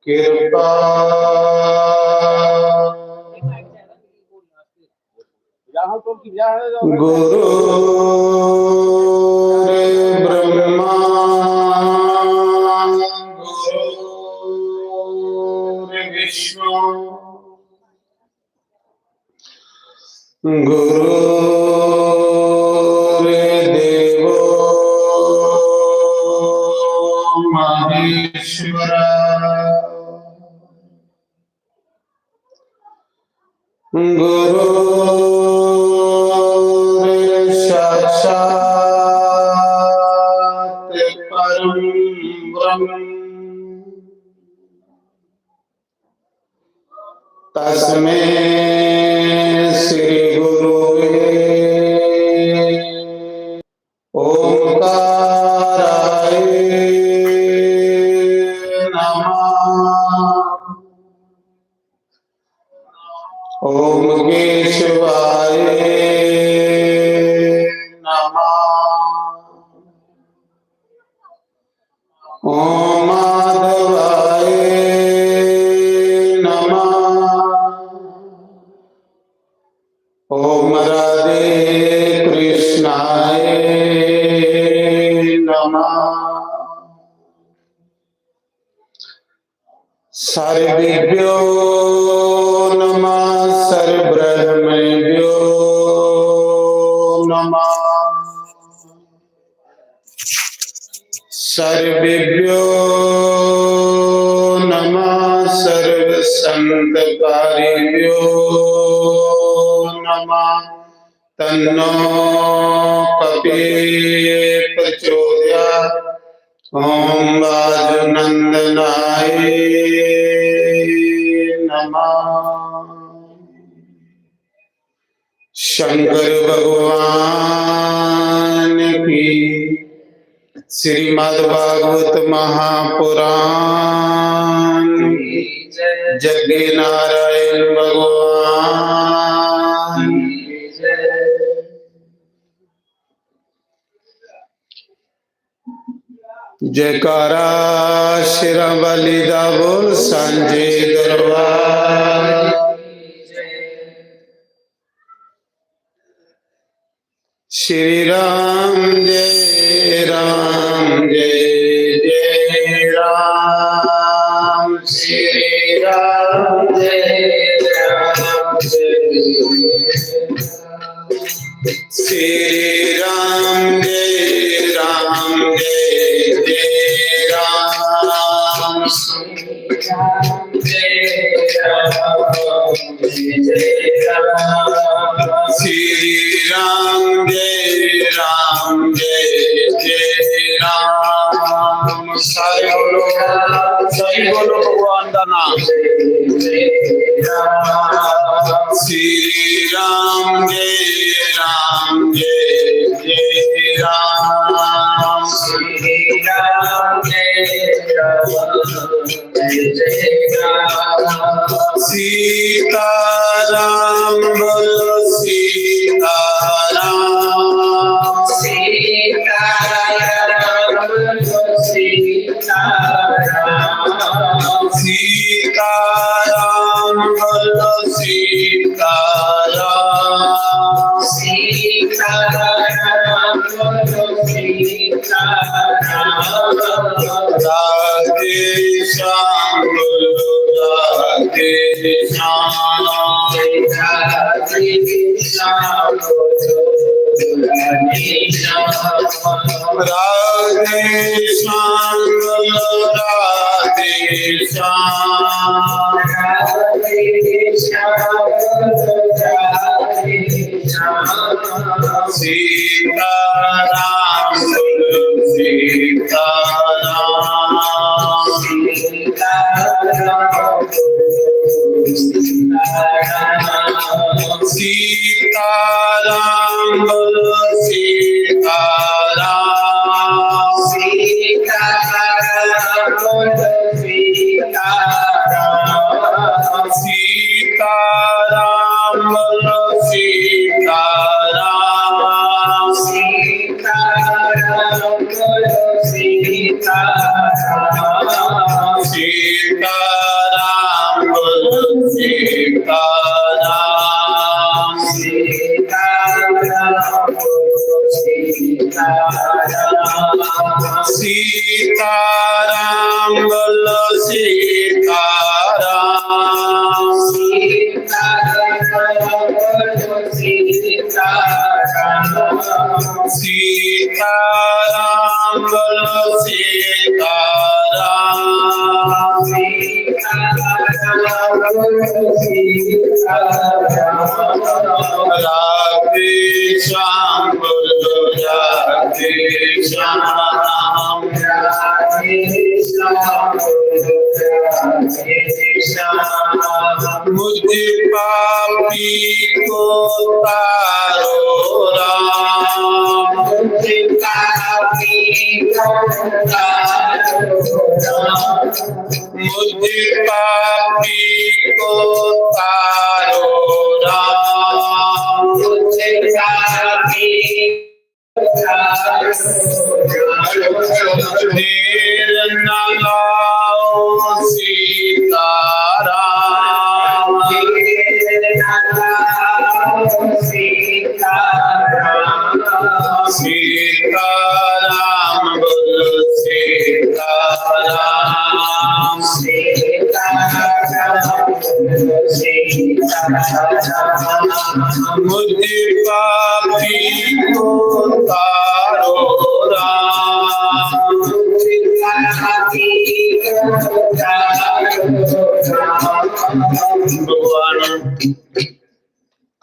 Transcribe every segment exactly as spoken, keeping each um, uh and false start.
कृपा। गुरु ब्रह्मा गुरु विष्णु गुरु देवो महेश्वरा। गुरु साक्षात् परम ब्रह्म। तस्मै श्री गुरुवे ओंकाराय नमः। ओम केशवाय नमः। ओम माधवाय नमः। ओम राधे कृष्णाय नमः। सर्वेभ्यो नमः, सर्वब्रह्मेभ्यो नमः। सर्वेभ्यो नमः, सर्वसंतकारिभ्यो नमः। तन्नो कपि प्रचोदयात्। ओम वायुनंदनाय नमः। शंकर भगवान की। श्रीमद् भागवत महापुराण की जय। जगन्नाथ नारायण भगवान की जय। जयकारा शेरां वाली दा बोल, सांझे दरबार। श्री राम जय राम जय जय राम, श्री राम जय राम जय जय राम। श्री राम जय राम जय जय राम। श्री राम जय राम जय जय राम। सारे बोलो, सारे बोलो भगवान का नाम। श्री राम जय राम जय जय राम। श्री राम जय राम जय जय राम। सीताराम बोलो सीताराम। सीताराम बोलो सीताराम। सीताराम बोलो सीताराम। सीताराम बोलो सीताराम। राधे श्याम बोलो राधे श्याम। राधे श्याम बोलो राधे श्याम। राधे श्याम बोलो राधे श्याम। राधे श्याम बोलो राधे श्याम। सीताराम बोलो सीताराम। सीताराम बोलो सीताराम। सीताराम बोलो सीताराम। सीताराम बोलो सीताराम। सीताराम बोलो सीताराम। सीताराम बोलो सीताराम। सीताराम सीताराम बोलो सीताराम। सीताराम बोलो सीताराम। सीताराम बोलो सीताराम। सीताराम बोलो सीताराम। राधे श्याम बोलो राधे श्याम। मुझ पापी को तारो राम। मुझ पापी को तारो राम। मुझ पापी को तारो राम। मुझ पापी देर न लाओ सीताराम। सीताराम बोलो सीताराम। मुझ पापी को तारो राम। भगवान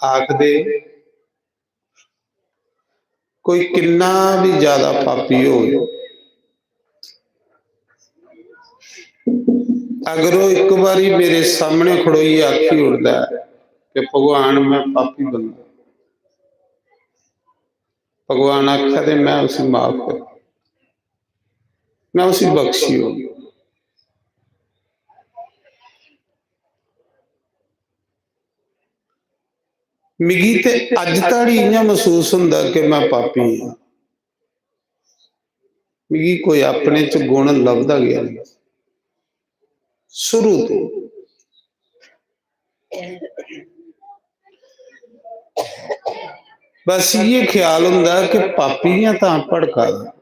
आखदे, कोई किन्ना भी ज्यादा पापी हो, अगर वो एक बारी मेरे सामने खड़ोइयै आखी उठदा है कि भगवान, मैं पापी बंदा, भगवान आखा दे, मैं उसी माफ कर, मैं उसी बख्शी हो। मिगी ते अज धड़ी इयां महसूस हुंदा कि मैं पापी हां। मिगी कोई अपने च गुण लभदा गै नहीं, शुरू तो। बस इयै ख्याल हुंदा कि पापी गै तां भड़का दा।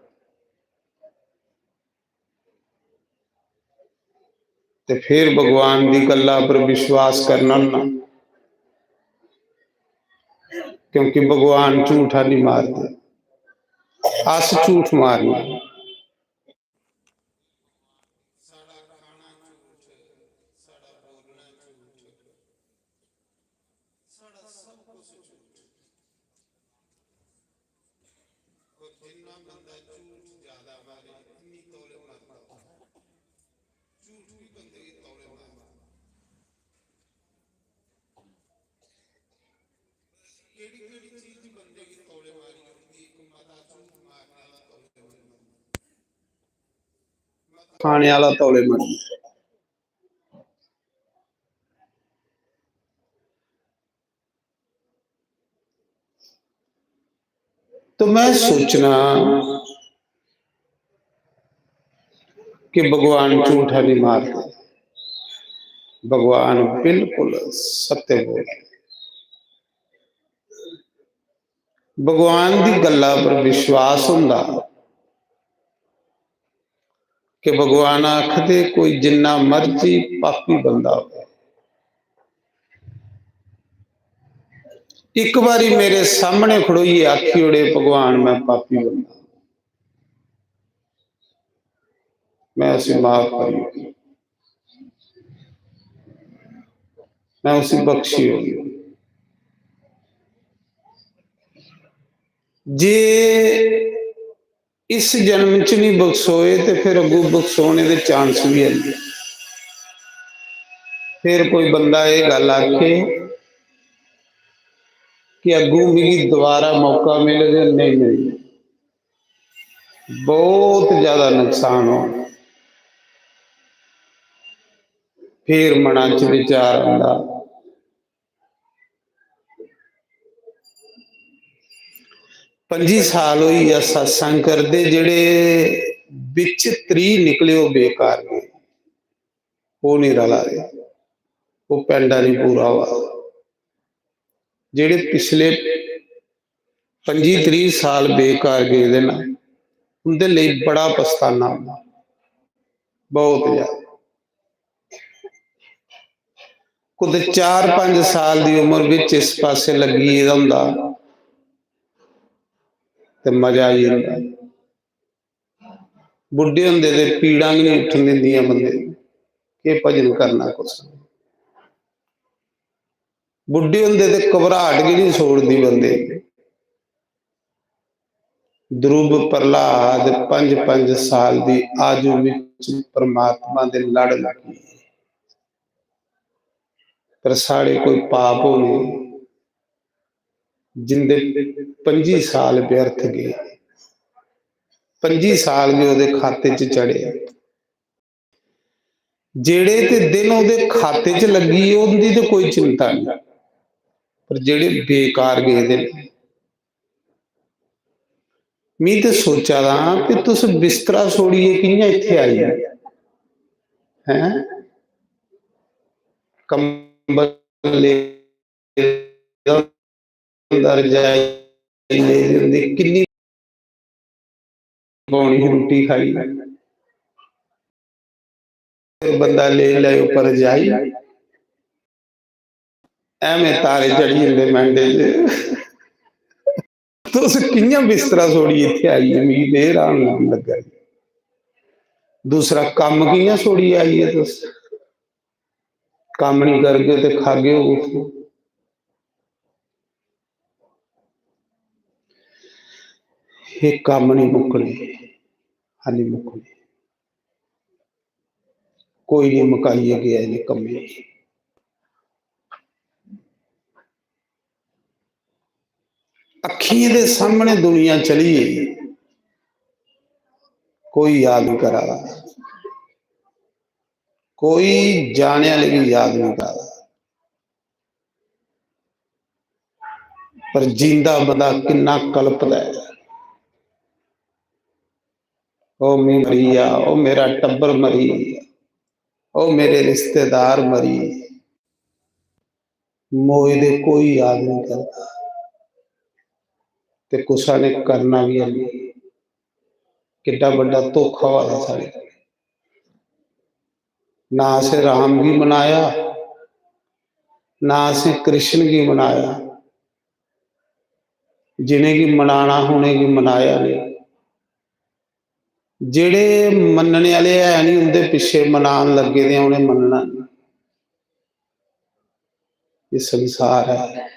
ते फिर भगवान दी गल्ला पर विश्वास करना ना, क्योंकि भगवान झूठा नहीं मारदे, अस झूठ मारने। साढ़ा सब कुछ झूठ। और जिन्ना बंदा झूठ ज्यादा मारे, इन्नी तौले मरदा। झूठ भी बंदे गी तौले मारदा। केड़ी केड़ी चीज बंदे गी तौले मारी होंदी? एक मता झूठ मारने वाला तौले मरदा, खाने वाला तौले मरदा। तो मैं सोचना कि भगवान झूठा नहीं मारते, भगवान बिल्कुल सत्य बोलते। भगवान दी गल्ला पर विश्वास हुंदा कि भगवान आखदे, कोई जिन्ना मर्जी पापी बंदा हो, इक बारी मेरे सामने खड़ोइयै आखी ओड़े, भगवान, मैं पापी बंदा, मैं उसी माफ करी, मैं उसी बख्शी होगी। जे इस जन्म च नहीं बख्शोए ते फिर अगू बख्शोने दे चांस भी है। फिर कोई बंदा ये गल आखे कि अगू मिगी दोबारा मौका मिले, नहीं मिले, बहुत ज्यादा नुकसान हो। फिर मना च विचार आंदा, पंजी साल होई गेआ सत्संग करदे, जेड़े बिच त्री निकले, ओह् बेकार गे। ओह् निं रला दे, ओह् पैंडा निं पूरा होआ दा। जेह्ड़े पिछले पंजी त्रीह् साल बेकार गेदे ना, उं'दे लेई बड़ा पछताना होंदा, बहुत ज्यादा। कुतै चार पंज साल दी उम्र बिच इस पासै लग्गी गेदा होंदा ते मजा आई जंदा। बुड्ढे होंदे ते पीड़ां गै निं उट्ठन दिंदियां बंदे गी। केह् भजन करना कुसै ने? बुड्ढे होंदे ते घबराहट गै निं छोड़दी बंदे गी। ध्रुव प्रहलाद पंज पंज साल दी आयु विच परमात्मा दे लड़ लग्गी। पर साढ़े कोई पाप होने जिंदे पंजी साल व्यर्थ गए, पंजी साल गै ओह्दे खाते च चढ़े। जेह्ड़े ते दिन ओह्दे खाते च लग्गी गे, उं'दी ते कोई चिंता निं, पर जेह्ड़े बेकार गेदे न, मी ते सोचा दा कि तुस बिस्तरा छोड़ियै कि'यां इत्थै आई गे? हैं? कंबल लेदा होंदा, रजाई लेदी होंदी, किन्नी पौनी ही रुट्टी खाई। बंदा लेई लै उप्पर रजाई, ऐवें तारे चढ़ी जंदे मैंडे च। तुस कि'यां बिस्तरा छोड़ी इत्थै आई गे? मिगी ते एह् हैरान लग्गा दी। दूसरा कम्म कि'यां छोड़ी आई गे तुस? कम्म निं करगे ते खागे कुत्थूं? एह् कम्म निं मुक्कने, हाली मुक्कने। कोई निं मकाइयै गेआ इ'नें कम्में गी। अक्खियें दे सामने दुनिया चली गेई, कोई याद निं करा दा, कोई जाने आह्ले गी याद निं करा दा। पर जींदा बंदा किन्ना कलपदा ऐ। ओ मैं मरी गेआ, ओ मेरा टब्बर मरी गेआ, ओ मेरे रिश्तेदार मरी गे। मोए दे कोई याद निं करदा ते कुसै ने करना बी हैनी। किड्डा बड्डा धोखा होआ दा साढ़े कन्नै। ना असें राम गी मनाया, ना असें कृष्ण गी मनाया। जिनेंगी मनाना हा, उनेंगी मनाया नेईं। जेह्ड़े मन्नने आह्ले है निं, उं'दे पिच्छे मनान लग्गे दे, उ'नें मन्नना नेईं। एह् संसार ऐ।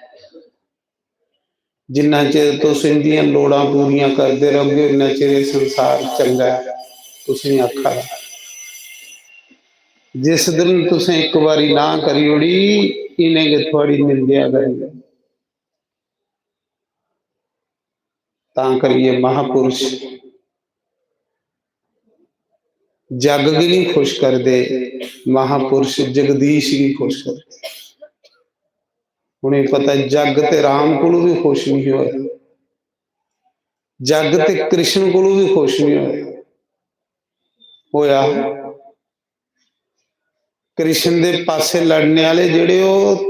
जिन्ना चिर तुस इं'दियां लोड़ां पूरियां करदे रौह्गे, उन्ना चिर एह् संसार चंगा ऐ। तुसेंगी आखा दा, जिस दिन तुसें इक बारी नां करी ओड़ी, इ'नें गै थुआढ़ी निंदेआ करनी। तां करियै महापुरुष जग गी निं खुश करदे, महापुरुष जगदीश गी खुश करदे। उ'नेंगी पता ऐ, जग ते राम कोलू बी खुश निं होआ, जग ते कृष्ण कोलू बी खुश निं होआ। होआ कृष्ण दे पासै लड़ने आह्ले जेह्ड़े, ओह्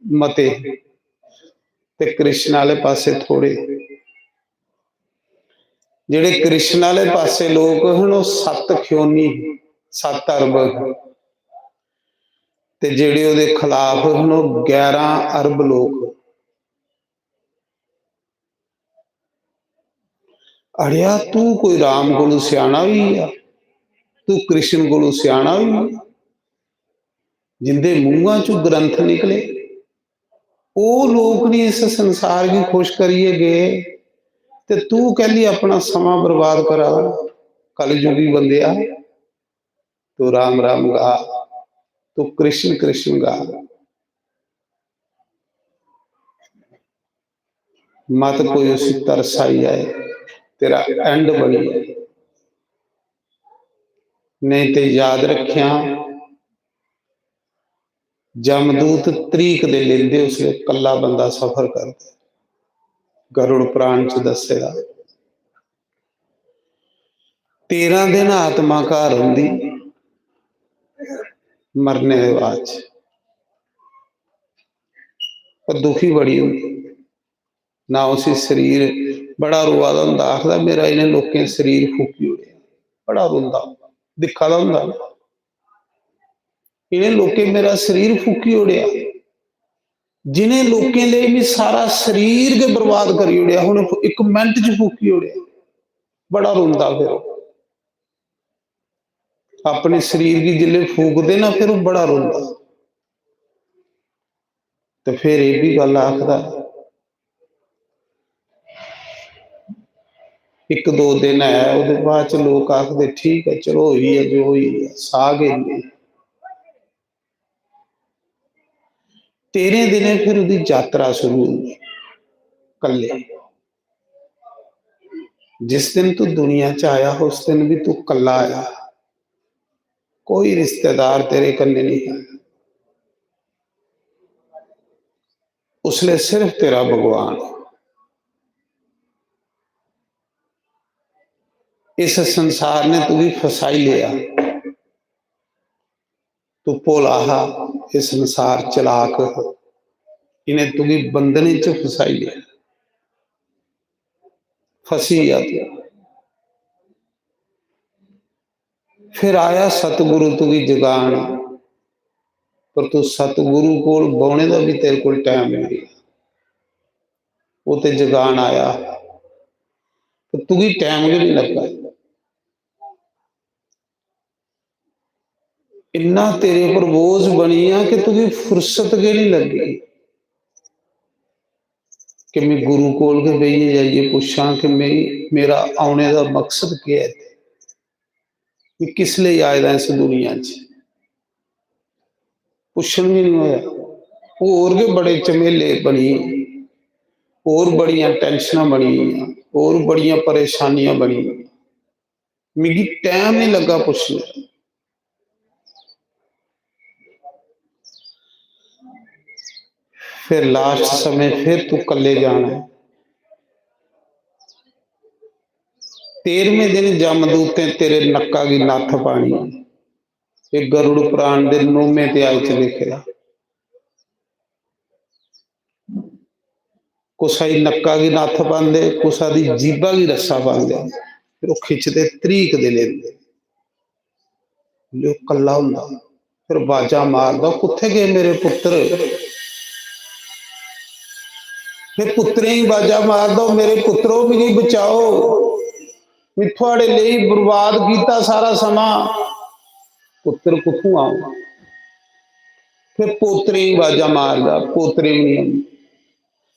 मते ते कृष्ण आह्ले पासै थोड़े। जेह्ड़े कृष्ण आह्ले पासै लोक हन, ओह् सत्त ख्योनी, सत्त अरब हन। ते जेह्ड़े ओह्दे खलाफ हन, ओह् ग्यारह अरब लोक। अड़ेआ, तू कोई राम कोलू स्याना होई गेआ, तू कृष्ण कोलू स्याना होई गेआ, जिंदे मूंहां चों ग्रंथ निकले, ओह् लोक निं इस संसार गी खुश करियै गे, ते तू कैल्ली अपना समां बर्बाद करा दा? कलयुगी बंदेआ, तू राम राम गा, तू कृष्ण कृष्ण गा। मत कोई उसी तरस आई जाए, तेरा एंड बनी जाए। नेईं ते याद रखेआं, जमदूत तरीक दे लेंदे उसलै कल्ला बंदा सफर करदा। गरुड़ पुराण च दस्से दा। तेरां दिन आत्मा घर होंदी, मरने दे बाद च। पर दुखी बड़ी होंदी, ना उसी शरीर, बड़ा रोआ दा होंदा, आखदा, "मेरा इ'नें लोकें शरीर फूकी ओड़ेआ।" बड़ा रोंदा, दिक्खा दा होंदा ना, "इ'नें लोकें मेरा शरीर फूकी ओड़ेआ, जि'नें लोकें लेई में सारा शरीर गै बर्बाद करी ओड़ेआ, हून इक मिंट च फूकी ओड़ेआ।" बड़ा रोंदा फिर ओह्। अपने शरीर गी जिसलै फूकदे ना, फिर ओह् बड़ा रोंदा। ते फिर एह् बी गल्ल आखदा, इक दो दिन ऐ, ओह्दे बाद च लोक आखदे, "ठीक ऐ, चलो, होई गेआ जो होई गेआ, साह् गै नेईं।" तेह्रें दिनें फिर ओह्दी जातरा शुरू होंदी, कल्ले। जिस दिन तू दुनिया च आया, उस दिन भी तू कल्ला आया, कोई रिश्तेदार तेरे कन्नै नहीं है। उसले सिर्फ तेरा भगवान। इस संसार ने तुगी फसाई लिया। तू भोला हा, एह् संसार चलाक हा, इ'नें तुगी बंधने च फसाई लेआ, फसी गेआ तू। फिर आया सतगुरु तुगी जगान, पर तू सतगुरु कोल बौह्ने दा बी तेरे कोल टैम नेईं रेहा। ओह् ते जगान आया, ते तुगी टैम गै नेईं लग्गा। इन्ना तेरे पर बोझ बनी गेआ कि तुगी फुर्सत गै नहीं लग्गी कि मैं गुरु कोल गै बेहियै जाइयै पुच्छां कि मैं, मेरा औने दा मकसद केह् ऐ इत्थै? मैं किस लेई आए दा इस दुनिया च? पुच्छन बी नहीं होया। होर गै बड़े झमेले बनी गे, होर बड़ियां टैंशनां बनी गेइयां, होर बड़ियां परेशानियां बनी गेइयां। मिगी टैम नहीं लग्गा पुच्छने दा। फिर लास्ट समें फिर तू कल्ले जाना ऐ। तेरहवें दिन जमदूतें तेरे नक्का गी नत्थ पानी। एह् गरुड़ पुराण दे नौमें अध्याय च लिखे दा। कुसै दी नक्का गी नत्थ पांदे, कुसै दी जीभा गी रस्सा पांदे, फिर ओह् खिच्चदे, तरीकदे लेंदे। जो कल्ला होंदा, फिर बाजां मारदा, "कुत्थै गे मेरे पुत्तर?" फिर पुत्तरें गी बाजां मारदा, "मेरे पुत्तरो, मिगी बचाओ, मैं थुआड़े लेई बर्बाद कीता सारा समां, पुत्तर कुत्थूं आऊं?" फिर पोतरें गी बाजां मारदा, पोतरे भी नहीं आंदे।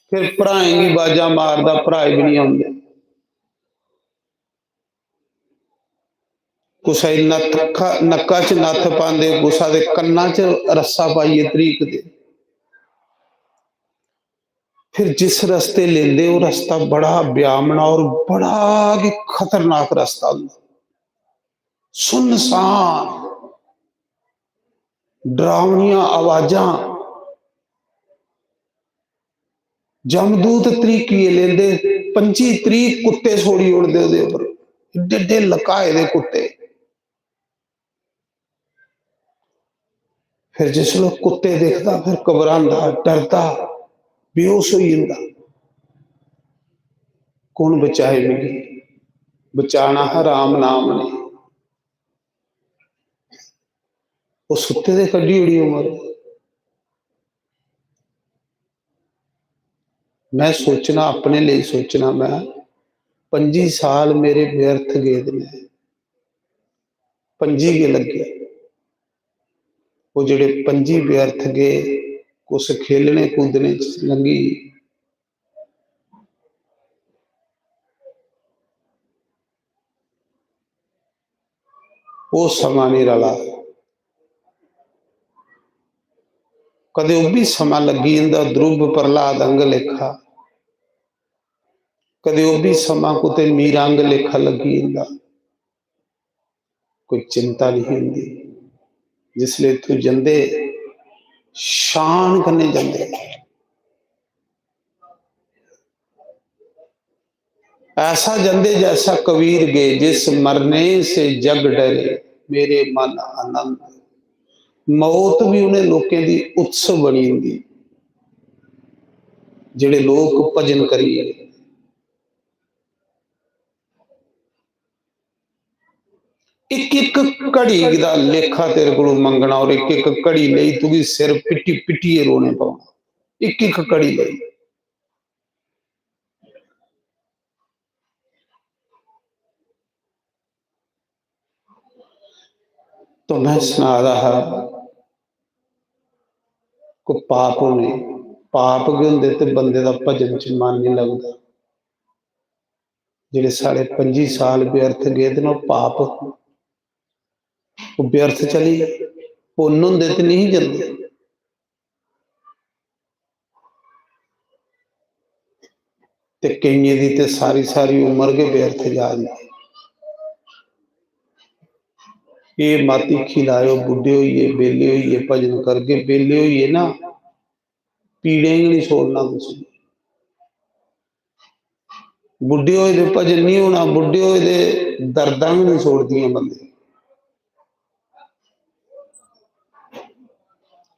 फिर भ्राएं गी बाजां मारदा, भ्राए भी नहीं आंदे। कुसै दी नत्थ, नक्का च नत्थ पांदे, कुसै दे कन्ना च रस्सा पाइयै तरीकदे। फिर जिस रस्ते लेंदे, ओह् रस्ता बड़ा ब्यामना और बड़ा गै खतरनाक रस्ता होंदा। सुनसान, डरावनियां आवाजां। जमदूत तरीकियै लेंदे, पंजी तरीक कुत्ते छोड़ी ओड़दे ओह्दे उप्पर, एड्डे एड्डे लकाए दे कुत्ते। फिर जिसलै कुत्ते दिखदा, फिर घबरांदा, डरदा, बेहोश होई जंदा। "कौन बचाए मिगी?" बचाना हा राम नाम ने। ओह् सुत्ते दे कड्ढी ओड़ी उमर। मैं सोचना, अपने लेई सोचना, मैं, पंजी साल मेरे व्यर्थ गेदे ने, पंजी गै लग्गे। ओह् जेह्ड़े पंजी व्यर्थ गे, कुछ खेलने कूदने च लंघी, ओह् समां निं रला। कदें ओह् बी समां लग्गी जंदा ध्रुव प्रह्लाद आंह्गर लेखा, कदें ओह् बी समां कुतै मीरा आंह्गर लेखा लग्गी जंदा। कोई चिंता निं होंदी। जिसलै इत्थूं जंदे, शान कन्नै जंदे। ऐसा जंदे जैसा कबीर गे, जिस मरने से जग डरे, मेरे मन आनंद। मौत भी उ'नें लोकें दी उत्सव बनी जंदी, जेह्ड़े लोक भजन करियै इक इक घड़ी दा लेखा तेरे कोलों मंगना और इक इक घड़ी लेई तुगी सिर पिट्टी पिट्टियै रोने पौना, इक इक घड़ी लेई। तो मैं सना दा हा, को पाप होने, पाप गै होंदे ते बंदे दा भजन च मन नहीं लगदा। जेह्ड़े साढ़े पंजी साल व्यर्थ गे ते ओह् पाप, ओह् व्यर्थ चली गे, पुन्न होंदे ते नहीं जंदे। ते केइयें दी ते सारी सारी उम्र गै व्यर्थ जा दी। एह् मत हीखी लैएओ, बुड्ढे होइयै, बेल्ले होइयै भजन करगे, बेल्ले होइयै ना पीड़ें गी निं छोड़ना तुसें। बुड्ढे होए दे भजन निं होना, बुड्ढे होए दे दर्दां गै निं छोड़दियां बंदे।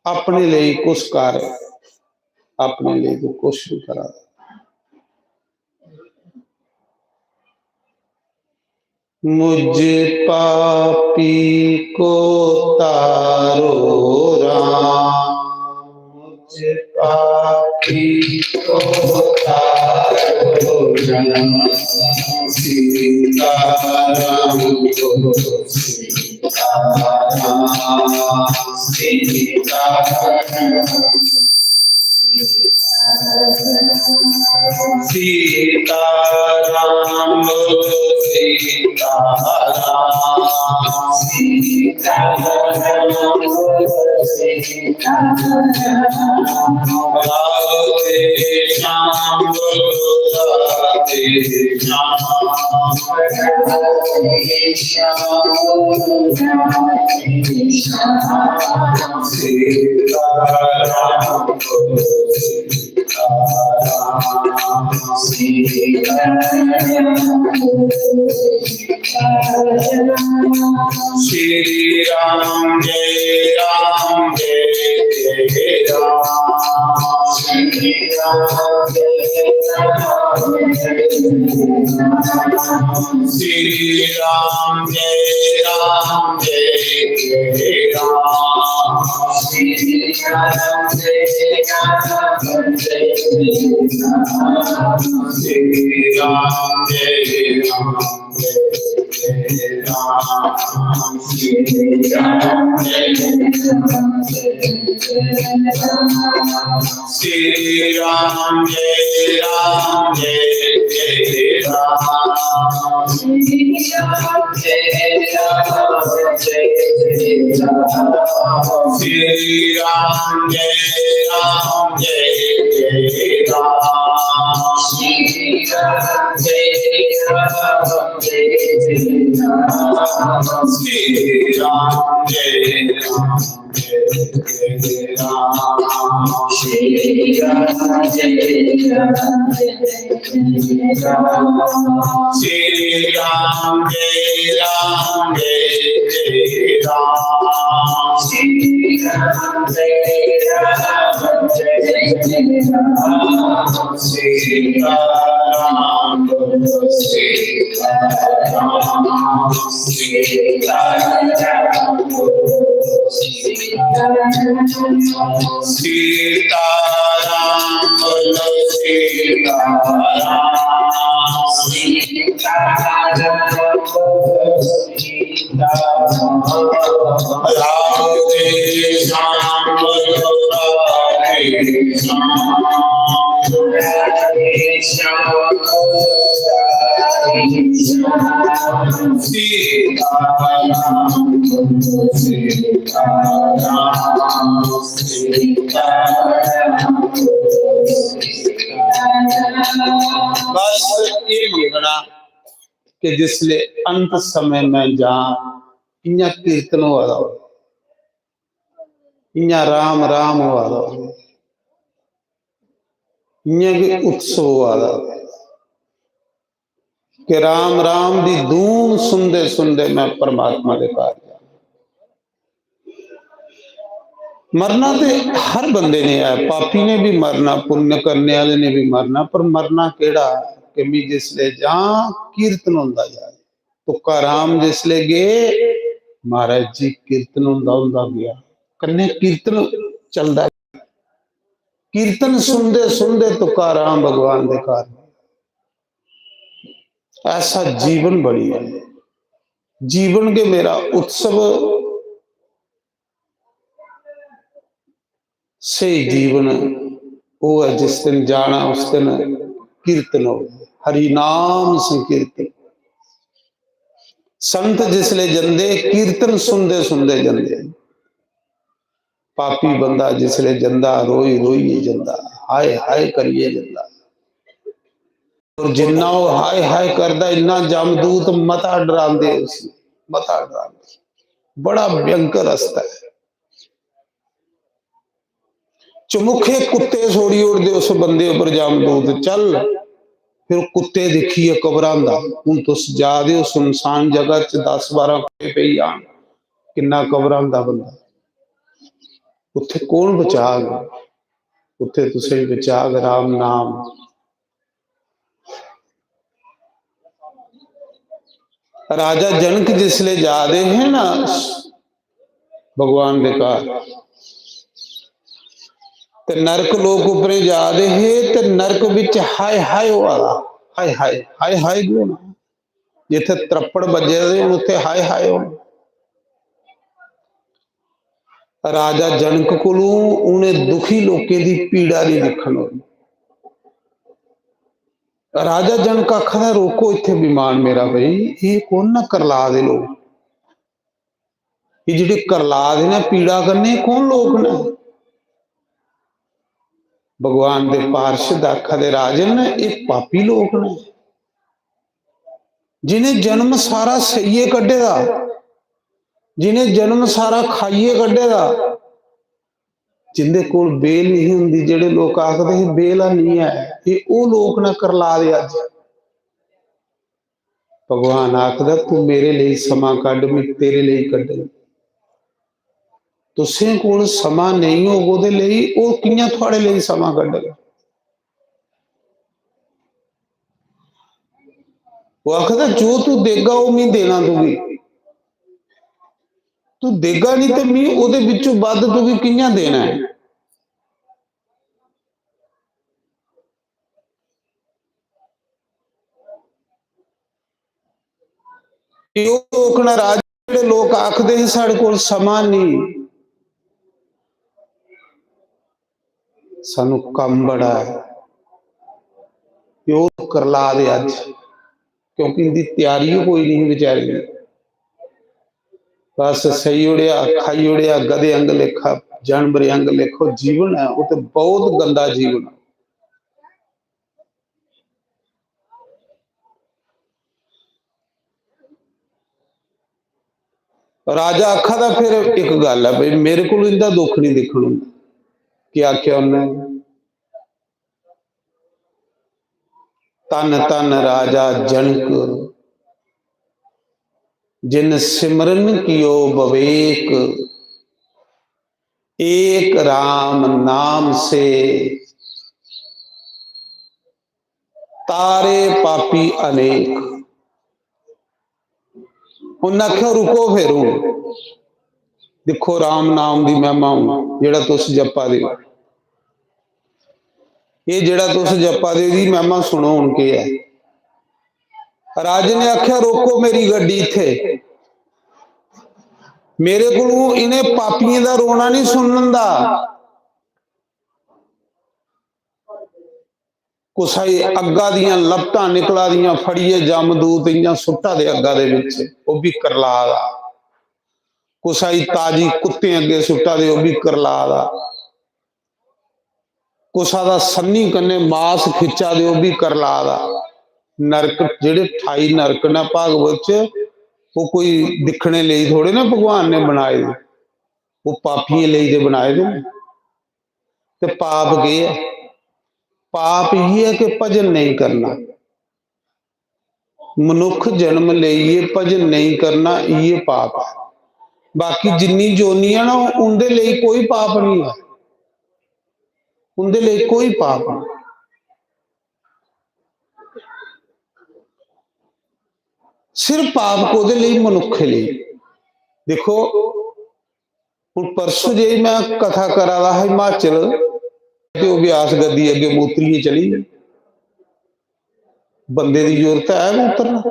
अपने लेई कुछ कर, अपने लेई तू कुछ नहीं करा। मुझ पापी को तारो राम, मुझ पापी को तारो राम, सीताराम को सीताराम, सीताराम। सीताराम बोलो सीताराम, सीताराम बोलो सीताराम। राधे श्याम बोलो राधे श्याम, राधे श्याम बोलो राधे श्याम। सीताराम बोलो सीताराम, सीताराम। श्री राम जय राम जय जय राम। श्री राम जय राम जय जय राम। श्री राम जय राम जय जय राम। श्री राम जय राम जय जय राम। श्री राम जय राम जय जय राम। श्री राम जय राम जय जय राम। श्री राम जय राम जय जय राम। श्री राम जय राम जय जय राम। श्री राम जय राम जय जय राम। श्री राम जय राम जय जय राम। श्री राम जय राम। श्री राम जय राम जय जय राम। श्री राम जय राम जय जय राम। श्री राम जय राम जय जय राम। सीताराम बोलो सीताराम, सीताराम बोलो सीताराम। सीताराम बोलो सीताराम, सीताराम बोलो सीताराम। राधे श्याम बोलो राधे श्याम। सीताराम, सीताराम, सीताराम। बस ये मंगना कि जिसले अंत समय में जां, इ'यां कीर्तन होआ दा हो, इ'यां राम राम होआ दा हो, इ'यां गै उत्सव होआ दा हो कि राम राम दी धून सुनदे सुनदे मैं परमात्मा दे घर जां। मरना ते हर बंदे ने ऐ, पापी ने भी मरना, पुण्य करने आह्ले ने भी मरना, पर मरना केह्ड़ा? कि मी जिसले जां कीर्तन होंदा जाए। तुकाराम जिसले गे, महाराज जी, कीर्तन होंदा होंदा गेआ, कन्नै कीर्तन चलदा। कीर्तन सुनदे सुनदे तुकाराम भगवान दे घर। ऐसा जीवन बनी जाए, जीवन के मेरा उत्सव। स्हेई जीवन ओह् ऐ जिस दिन जाना, उस दिन कीर्तन हो, हरि नाम संकीर्तन। संत जिसले जंदे, कीर्तन सुनदे सुनदे जंदे। पापी बंदा जिसले जंदा, रोई रोइयै जंदा, हाय हाय करियै जंदा। और जिन्ना ओह् हाय हाय करदा, इन्ना जमदूत मता डरांदे उसी, मता डरांदे। बड़ा भयंकर रस्ता ऐ। चमुखे कुत्ते छोड़ी ओड़दे उस बंदे उप्पर जमदूत, चल। फिर कुत्ते दिक्खियै घबरांदा। हुन तुस जा दे ओ सुनसान जगह च, दस बारां कुत्ते पेई जान, किन्ना घबरांदा बंदा। उत्थे कौन बचाग? उत्थे तुसें बचाग राम नाम। राजा जनक जिसले जा दे हे ना भगवान दे घर, ते नरक लोक उपरें जा दे हे, ते नरक बिच हाय हाय होआ दा। हाय हाय, हाय हाय की होना? जिथे त्रप्पड़ बज्जे दे होन, उत्थे हाय हाय होना। राजा जनक कोलू उन्हें दुखी लोकें दी पीड़ा नहीं दिखन होई। राजा जनक आखदा, "रोको इत्थे विमान मेरा भाई, ये कौन ना करला दे लोग? ये जेह्ड़े करला दे ने पीड़ा कन्नै, कौन लोक ने?" भगवान दे पार्षद आखा दे, "राजन, ये पापी लोक ने, जिन्हें जन्म सारा सहियै कड्ढे दा, जिन्हें जन्म सारा खाइयै कड्ढे दा, जिंदे कोल बेल नहीं होंदी, जेह्ड़े लोक आखदे हे बेल नहीं है, ये ओह् लोक ना करला दे अज्ज।" भगवान आखदा, "तू मेरे लेई समां कड्ढ, मैं तेरे लेई कड्ढङ। तुसें कोल समां नेईं होग ओह्दे लेई, ओह् कि'यां थुआढ़े लेई समां कड्ढग?" ओह् आखदा, "जो तू देगा, ओह् मैं देना तुगी। तू देगा नहीं ते मैं ओह्दे बिच्चों बद्ध तुगी कि'यां देना ऐ?" ते ओह् लोक नाराज, जेह्ड़े लोक आखदे हे, "साढ़े कोल समां नेईं।" सानू कम्म बड़ा ऐ। ते ओह् करला दे अज्ज, क्योंकि इंदी त्यारी गै कोई नहीं बेचारी दी। बस सही ओड़ेआ, खाई ओड़ेआ, गधे अंग लेखा, जानवरें अंग लेखो जीवन ऐ, ओह् ते बहुत गंदा जीवन ऐ। राजा आखा दा, "फिर इक गल्ल ऐ भाई, मेरे कोल इंदा दुख नहीं दिक्खन होंदा।" क्या आखेआ उन्नै? "धन धन राजा जनक, जिन सिमरन कियो विवेक, एक राम नाम से तारे पापी अनेक।" उन्नै आखेआ, "रुको फिर, हून दिक्खो राम नाम दी महिमा, हून जेह्ड़ा तुस जप्पा दे ओ, एह् जेह्ड़ा तुस जप्पा दे, एह्दी महिमा सुनो, हून केह् ऐ?" राजे ने आखेआ, "रोको मेरी गड्डी इत्थे, मेरे कोलू इ'नें पापियें दा रोना नहीं सुनन दा।" कुसै गी अग्गा दियां लपटां निकला दियां, फड़ियै जमदूत इ'यां सुट्टा दे अग्गा दे बिच, ओह् बी करला दा। कुसै गी ताजी कुत्तें अग्गें सुट्टा दे, ओह् बी करला दा। कुसै दा सन्नी कन्नै मास खिच्चा दे, ओह् बी करला दा। नरक, जेह्ड़े ठाई नरक न भागवत च, ओह् कोई दिक्खने लेई थोड़े ना भगवान ने बनाए दे, ओह् पापियें लेई ते बनाए दे न। ते पाप केह् ऐ? पाप इ'यै कि भजन नेईं करना। मनुक्ख जन्म लेइयै भजन नेईं करना, इ'यै पाप ऐ। बाकी जिन्नी जोनियां ना, उंदे लेई कोई पाप नहीं है, उंदे लेई कोई पाप नहीं। सिर्फ पाप कोदे लेई? मनुक्खे लेई। देखो, हुन परसों जे मैं कथा करा दा हा हिमाचल, ते ओह् व्यास गद्दी अग्गे मूतरियै चली गेई। बंदे दी जरूरत है मूतरना,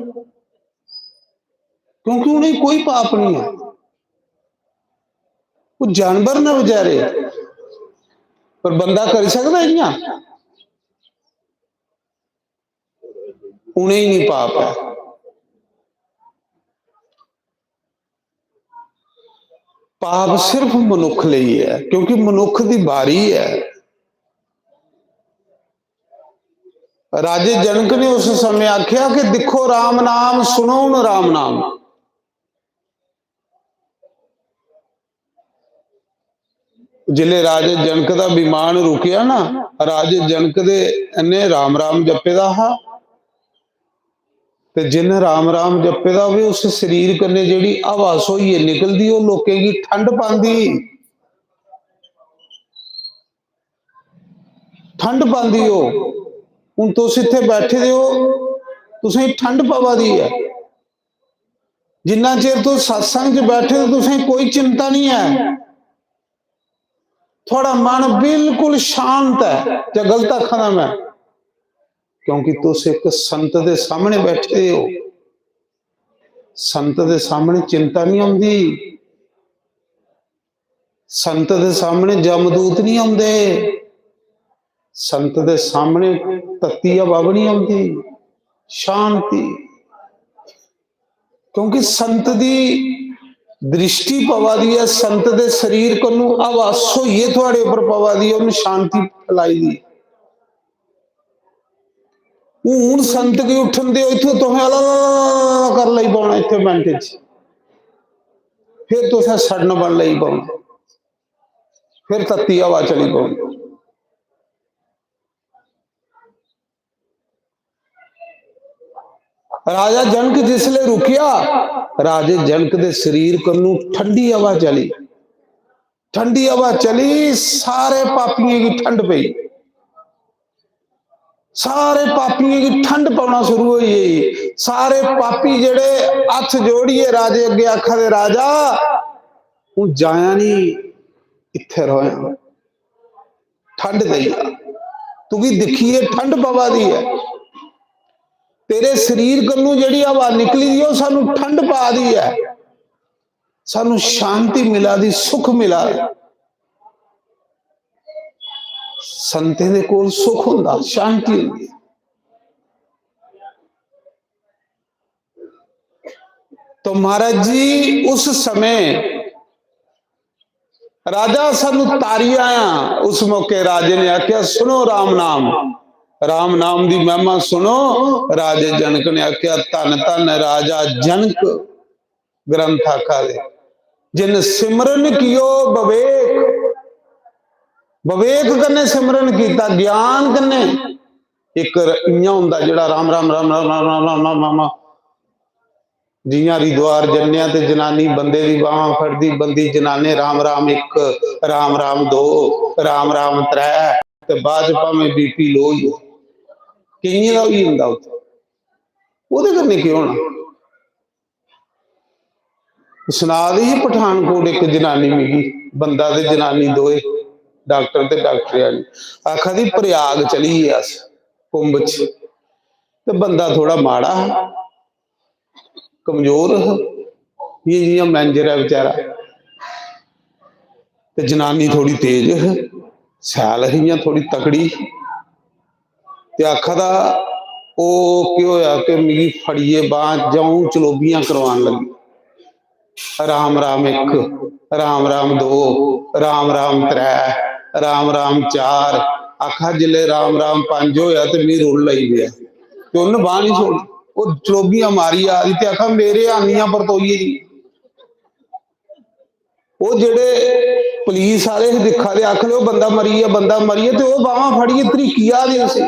क्योंकि उ'नेंगी कोई पाप नहीं है। वो जानवर न बेचारे, पर बंदा करी सकदा इ'यां? उ'नेंगी नहीं पाप है। पाप सिर्फ मनुख लेई है, क्योंकि मनुख दी बारी है। राजे जनक ने उस समय आख्या कि दिक्खो राम नाम, सुनो हुन राम नाम। जिसले राजे जनक दा विमान रुकेआ ना, राजे जनक दे, इन्ने राम राम जप्पे दा हा, ते जिन राम राम जप्पे दा होवे, उस शरीर कन्नै जेह्ड़ी हवा स्होइयै निकलदी, ओह् लोकें गी ठंड पांदी, ठंड पांदी। ओह् हुन तुस इत्थै बैठे दे ओ, तुसेंगी ठंड पवा दी ऐ। जिन्ना चिर तुस सत्संग च बैठे दे, तुसेंगी कोई चिंता नहीं है, थुआड़ा मन बिल्कुल शांत है। जां गलत आखा दा मैं? क्योंकि तुस इक संत दे सामने बैठे दे हो। संत दे सामने चिंता नहीं होंदी, संत दे सामने जमदूत नहीं होंदे, संत दे सामने तत्ती हवा भी नहीं होंदी, शांति। क्योंकि संत दी दृष्टि पवा दी ऐ, संत दे शरीर कन्नू हवा स्होइयै थुआड़े उप्पर पवा दी ऐ, उन्नै शांति फैलाई दी। हून संत गी उठन देओ, इत्थों तुसें अला कर लई पौना इत्थे मिंट च, फिर तुसें सड़न बन लई पौना, फिर तत्ती हवा चली पौनी। राजा जनक जिसले रुकेआ, राजे जनक दे शरीर कन्नू ठंडी हवा चली, ठंडी हवा चली, सारे पापियें गी ठंड पई, सारे पापियें गी ठंड पौना शुरू होई गेई। सारे पापी जेड़े हत्थ जोड़ियै राजे अग्गे आखा दे, "राजा, हूं जायां नहीं, इत्थे रौह्यां।" ठंड देई आ, तुगी दिक्खियै ठंड पवा दी ऐ, तेरे शरीर कन्नू जेह्ड़ी हवा निकली दी ऐ, ओह् सानू ठंड पा दी ऐ, सानू शांति मिला दी, सुख मिला दा। संतें दे कोल सुख होंदा, शांति होंदी। तो महाराज जी, उस समय राजा सानू तारी आया। उस मौके राजे ने आख्या, "सुनो राम नाम, राम नाम दी महिमा सुनो।" राजे जनक ने आख्या, "धन धन राजा जनक।" ग्रंथ आखा दे, "जिन सिमरन कियो विवेक।" विवेक कन्नै सिमरन कीता, ज्ञान कन्नै। इक र-, इ'यां होंदा जेह्ड़ा राम, राम, राम, राम, राम, राम, राम, राम, राम। जि'यां हरिद्वार जन्ने आं ते जनानी बंदे दी बांह् फड़दी, बंदी जनाने, "राम, राम इक, राम, राम दो, राम, राम त्रै", ते बाद च भामें BP low होई जा, केइयें दा होई जंदा उत्थै। ओह्दे कन्नै केह् होना? सना दी ही पठानकोट इक जनानी मिगी, बंदा ते जनानी दोए, डाक्टर ते डाक्टरेआनी, आखा दी, "प्रयाग चली गे अस कुंभ च, ते बंदा थोह्ड़ा माड़ा हा, कमजोर हा, इ'यां जि'यां मैंजर ऐ बेचारा, ते जनानी थोह्ड़ी तेज ही, शैल ही, इ'यां थोह्ड़ी तकड़ी ही।" ते आखा दा, "ओह् केह् होआ कि मिगी फड़ियै बांह्, ज'ऊं चलोबियां करवान लगी, 'राम राम इक, राम राम दो, राम राम त्रै, राम राम चार।'" आखा, "जिसलै 'राम राम पंज' होआ ते मिगी रुल लगी पेआ।" ते उन्न बांह् निं छोड़ी, ओह् चलोबियां मारी आ दी ते आखा, "मेरे आनियां परतोइयै निं।" ओह् जेह्ड़े पुलिस आह्ले हे दिक्खा दे, आखन लगे, "ओह् बंदा मरी गेआ, बंदा मरी गेआ," ते ओह् बांह् फड़ियै धरीकी आ दे उसी।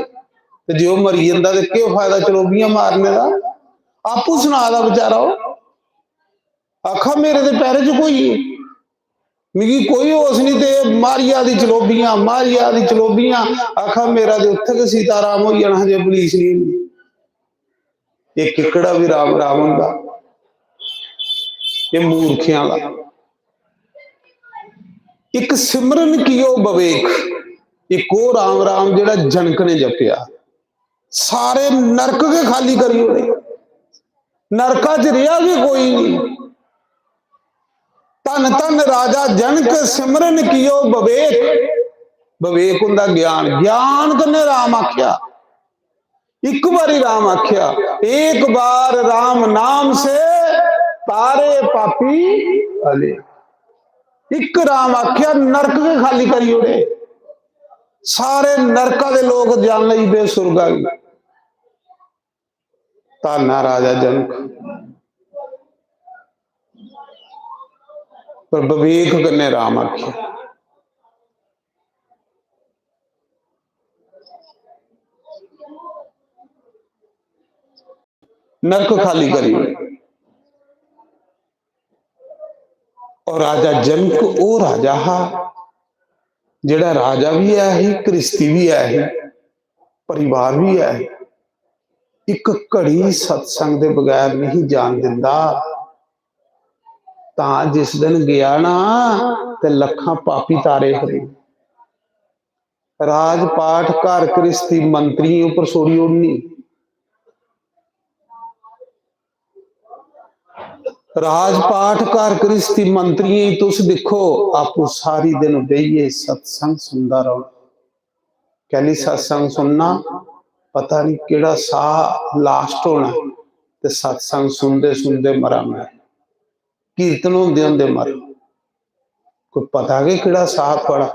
ते जे ओह् मरी जंदा ते केह् फायदा चलोबियां मारने दा? आपूं सना दा बेचारा ओह्। आखा, मेरे ते पैरे च कोई है, मिगी कोई होश नहीं, ते मारिया दी चलोबियां, मारिया दी चलोबियां। आखा, मेरा ते उत्थे गै सीताराम होई जाना हा जे पुलिस नहीं होंदी। ये किकड़ा भी राम राम होंदा, ये मूर्खें आह्ला। इक सिमरन कियो बवेख, इक ओह् राम राम जेह्ड़ा जनक ने जपेआ, सारे नरक गै खाली करी ओड़े। नरका च रेहा गै कोई नहीं। धन धन राजा जनक सिमरन कियो बवेक। बवेक हुंदा ज्ञान, ज्ञान कन्नै राम आख्या। इक बारी राम आख्या, एक बार राम नाम से तारे पापी अले। इक राम आख्या, नरक गै खाली करी ओड़े। सारे नरका दे लोक जान लगी पे सुरगा गी। धन ऐ राजा जनक। पर विवेक कन्नै राम आखेआ, नरक खाली करी ओड़े। और राजा जनक ओह् राजा हा जेह्ड़ा राजा भी ऐ ही, घ्रिस्ती भी ऐ ही, परिवार भी ऐ ही। इक घड़ी सत्संग दे बगैर नहीं जान दिंदा। तां जिस दिन गेआ ना, ते लक्खां पापी तारे खड़े। राजपाठ, घर घ्रिस्ती, मंत्रियें उप्पर छोड़ी ओड़नी। राजपाठ, घर घ्रिस्ती, मंत्रियें गी तुस दिक्खो, आपूं सारी दिन बेहियै सत्संग सुनदा रौह्ना। कैली सत्संग सुनना, पता नहीं केह्ड़ा साह लास्ट होना, ते सत्संग सुनदे सुनदे मरा मैं। कीर्तन होंदे होंदे मरा। कोई पता गै केह्ड़ा साह थुआढ़ा,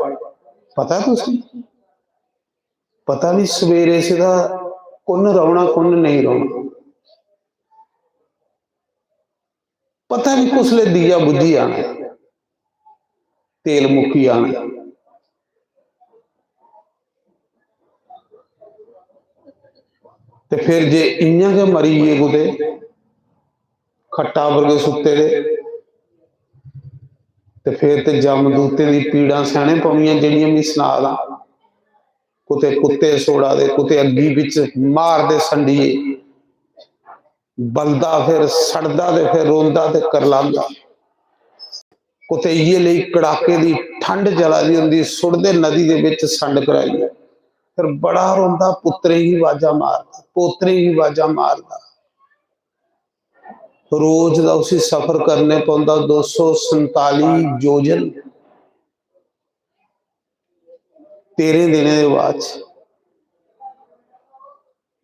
पता तुसें? पता नहीं सवेरे सिद्धा कु'न रौह्ना, कु'न नेईं रौह्ना। पता नहीं कुसलै दीया बुझी जाना, तेल मुक्की जाना। ते फिर जे इ'यां गै मरी गे कुतै, खट्टा पर गै सुत्ते दे, ते फिर ते जमदूतें दी पीड़ां सैह्ने पौनियां, जेह्ड़ियां मी सना दा। कुतै कुत्ते सोड़ा दे, कुतै अग्गी बिच मारदे संडिये, बलदा फिर, सड़दा ते फिर रोंदा ते करलांदा। कुतै इ'यै लेई कड़ाके दी ठंड चला दी होंदी, सुट्टदे नदी दे बिच संड कराइयै। फिर बड़ा रोंदा, पुत्तरें गी बाजा मारदा, पोतरें गी बाजा मारदा। रोज दा उसी सफर करने पौंदा, दो सौ संताली योजन। तेरें दिनें दे बाद च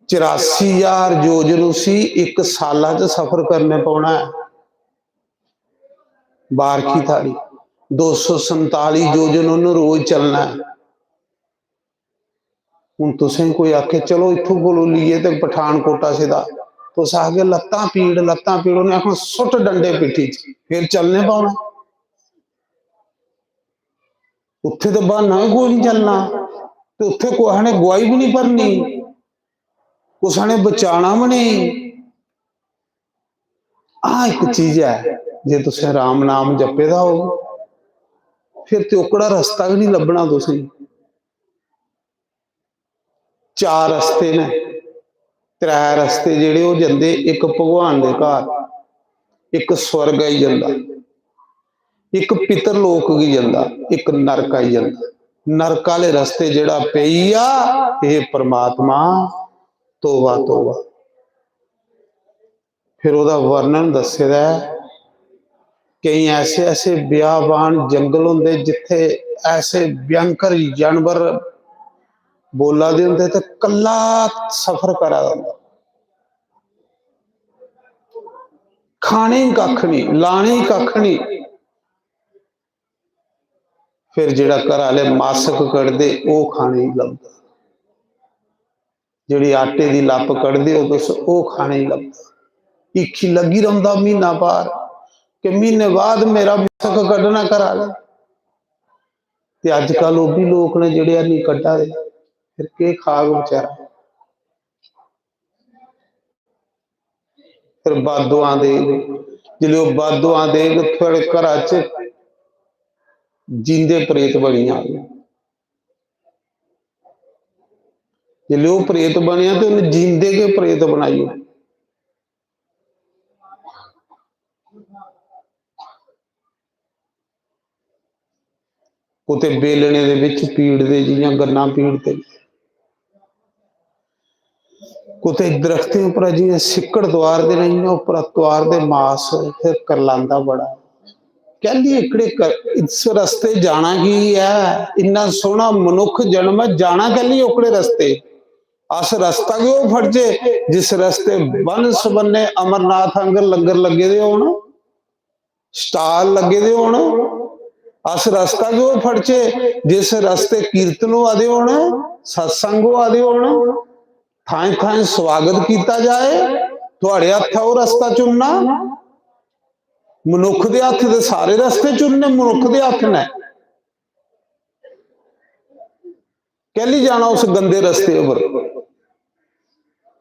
चरासी ज्हार योजन उसी इक साला च सफर करने पौना ऐ। बारखी थारी दो सौ संताली योजन उन्न रोज चलना ऐ। हुन तुसें कोई आखे, "चलो इत्थों कोलों लेइयै ते पठानकोटा सिद्धा," तुस आखगे, "लत्तां पीड़, लत्तां पीड़," उ'नें आखना, "सुट्ट डंडे पिट्ठी च," फिर चलने पौना। उत्थे ते ब्हाना गै कोई निं चलना, ते उत्थे कुसै ने गुआही बी निं भरनी, कुसै ने बचाना बी नेईं। हां, इक चीज ऐ, जे तुसें राम नाम जपे दा होग, फिर ते ओकड़ा रस्ता गै निं लब्भना तुसेंगी। चार रस्ते न, त्रै रस्ते जेह्ड़े ओह् जंदे, इक भगवान दे घर, इक स्वर्ग आई जंदा, इक पितर लोक गी जंदा, इक नरक आई जंदा। नरक आह्ले रस्ते जेह्ड़ा पेई गेआ, हे परमात्मा, तौबा, तौबा। फिर ओह्दा वर्णन दस्से दा ऐ। केईं ऐसे ऐसे बियाबान जंगल होंदे जित्थे ऐसे भयंकर जानवर बोला दे होंदे ते कल्ला सफर करा दा होंदा। खाने गी कक्ख निं, लाने गी कक्ख निं। फिर जेह्ड़ा घरा आह्ले मासक कड्ढदे, ओह् खाने गी लभदा। जेह्ड़ी आटे दी लप्प कड्ढदे ओ तुस, ओह् खाने गी लभदा। हीखी लग्गी रौंह्दा म्हीना पार कि म्हीने बाद मेरा मासक कड्ढना घरा आह्ले। ते अजकल ओह् बी लोक न जेह्ड़े हैनी कड्ढा दे, फिर केह् खाग बेचारा? फिर बददुआं देग। जिसलै ओह् बददुआं देग, थुआढ़े घरा च जींदे प्रेत बनी जाग। जिसलै ओह् प्रेत बनेआ ते उन्नै जींदे गै प्रेत बनाई ओड़े। कुतै बेलने दे बिच पीड़दे, जि'यां गन्ना पीड़दे, कुतै दरख्तें उप्परा जि'यां सिक्कड़ तुआरदे न, इ'यां उप्परा तुआरदे मास, फिर करलांदा बड़ा। कैल्ली एह्कड़े क-, इस रस्ते जाना की ऐ? इन्ना सोह्ना मनुक्ख जन्म ऐ, जाना कैल्ली ओह्कड़े रस्ते? अस रस्ता गै ओह् फड़चै जिस रस्ते बन्न सबन्ने अमरनाथ आंगर लंगर लग्गे दे होन, स्टाल लग्गे दे होन। अस रस्ता गै ओह् फड़चै जिस रस्ते कीर्तन होआ दे होन, सत्संग होआ दे होन, थाएं थाएं स्वागत कीता जाए। थुआड़े हत्थ ऐ ओह् रस्ता चुनना। मनुक्ख दे हत्थ ते सारे रस्ते चुनने मनुक्ख दे हत्थ न। कैल्ली जाना उस गंदे रस्ते उप्पर?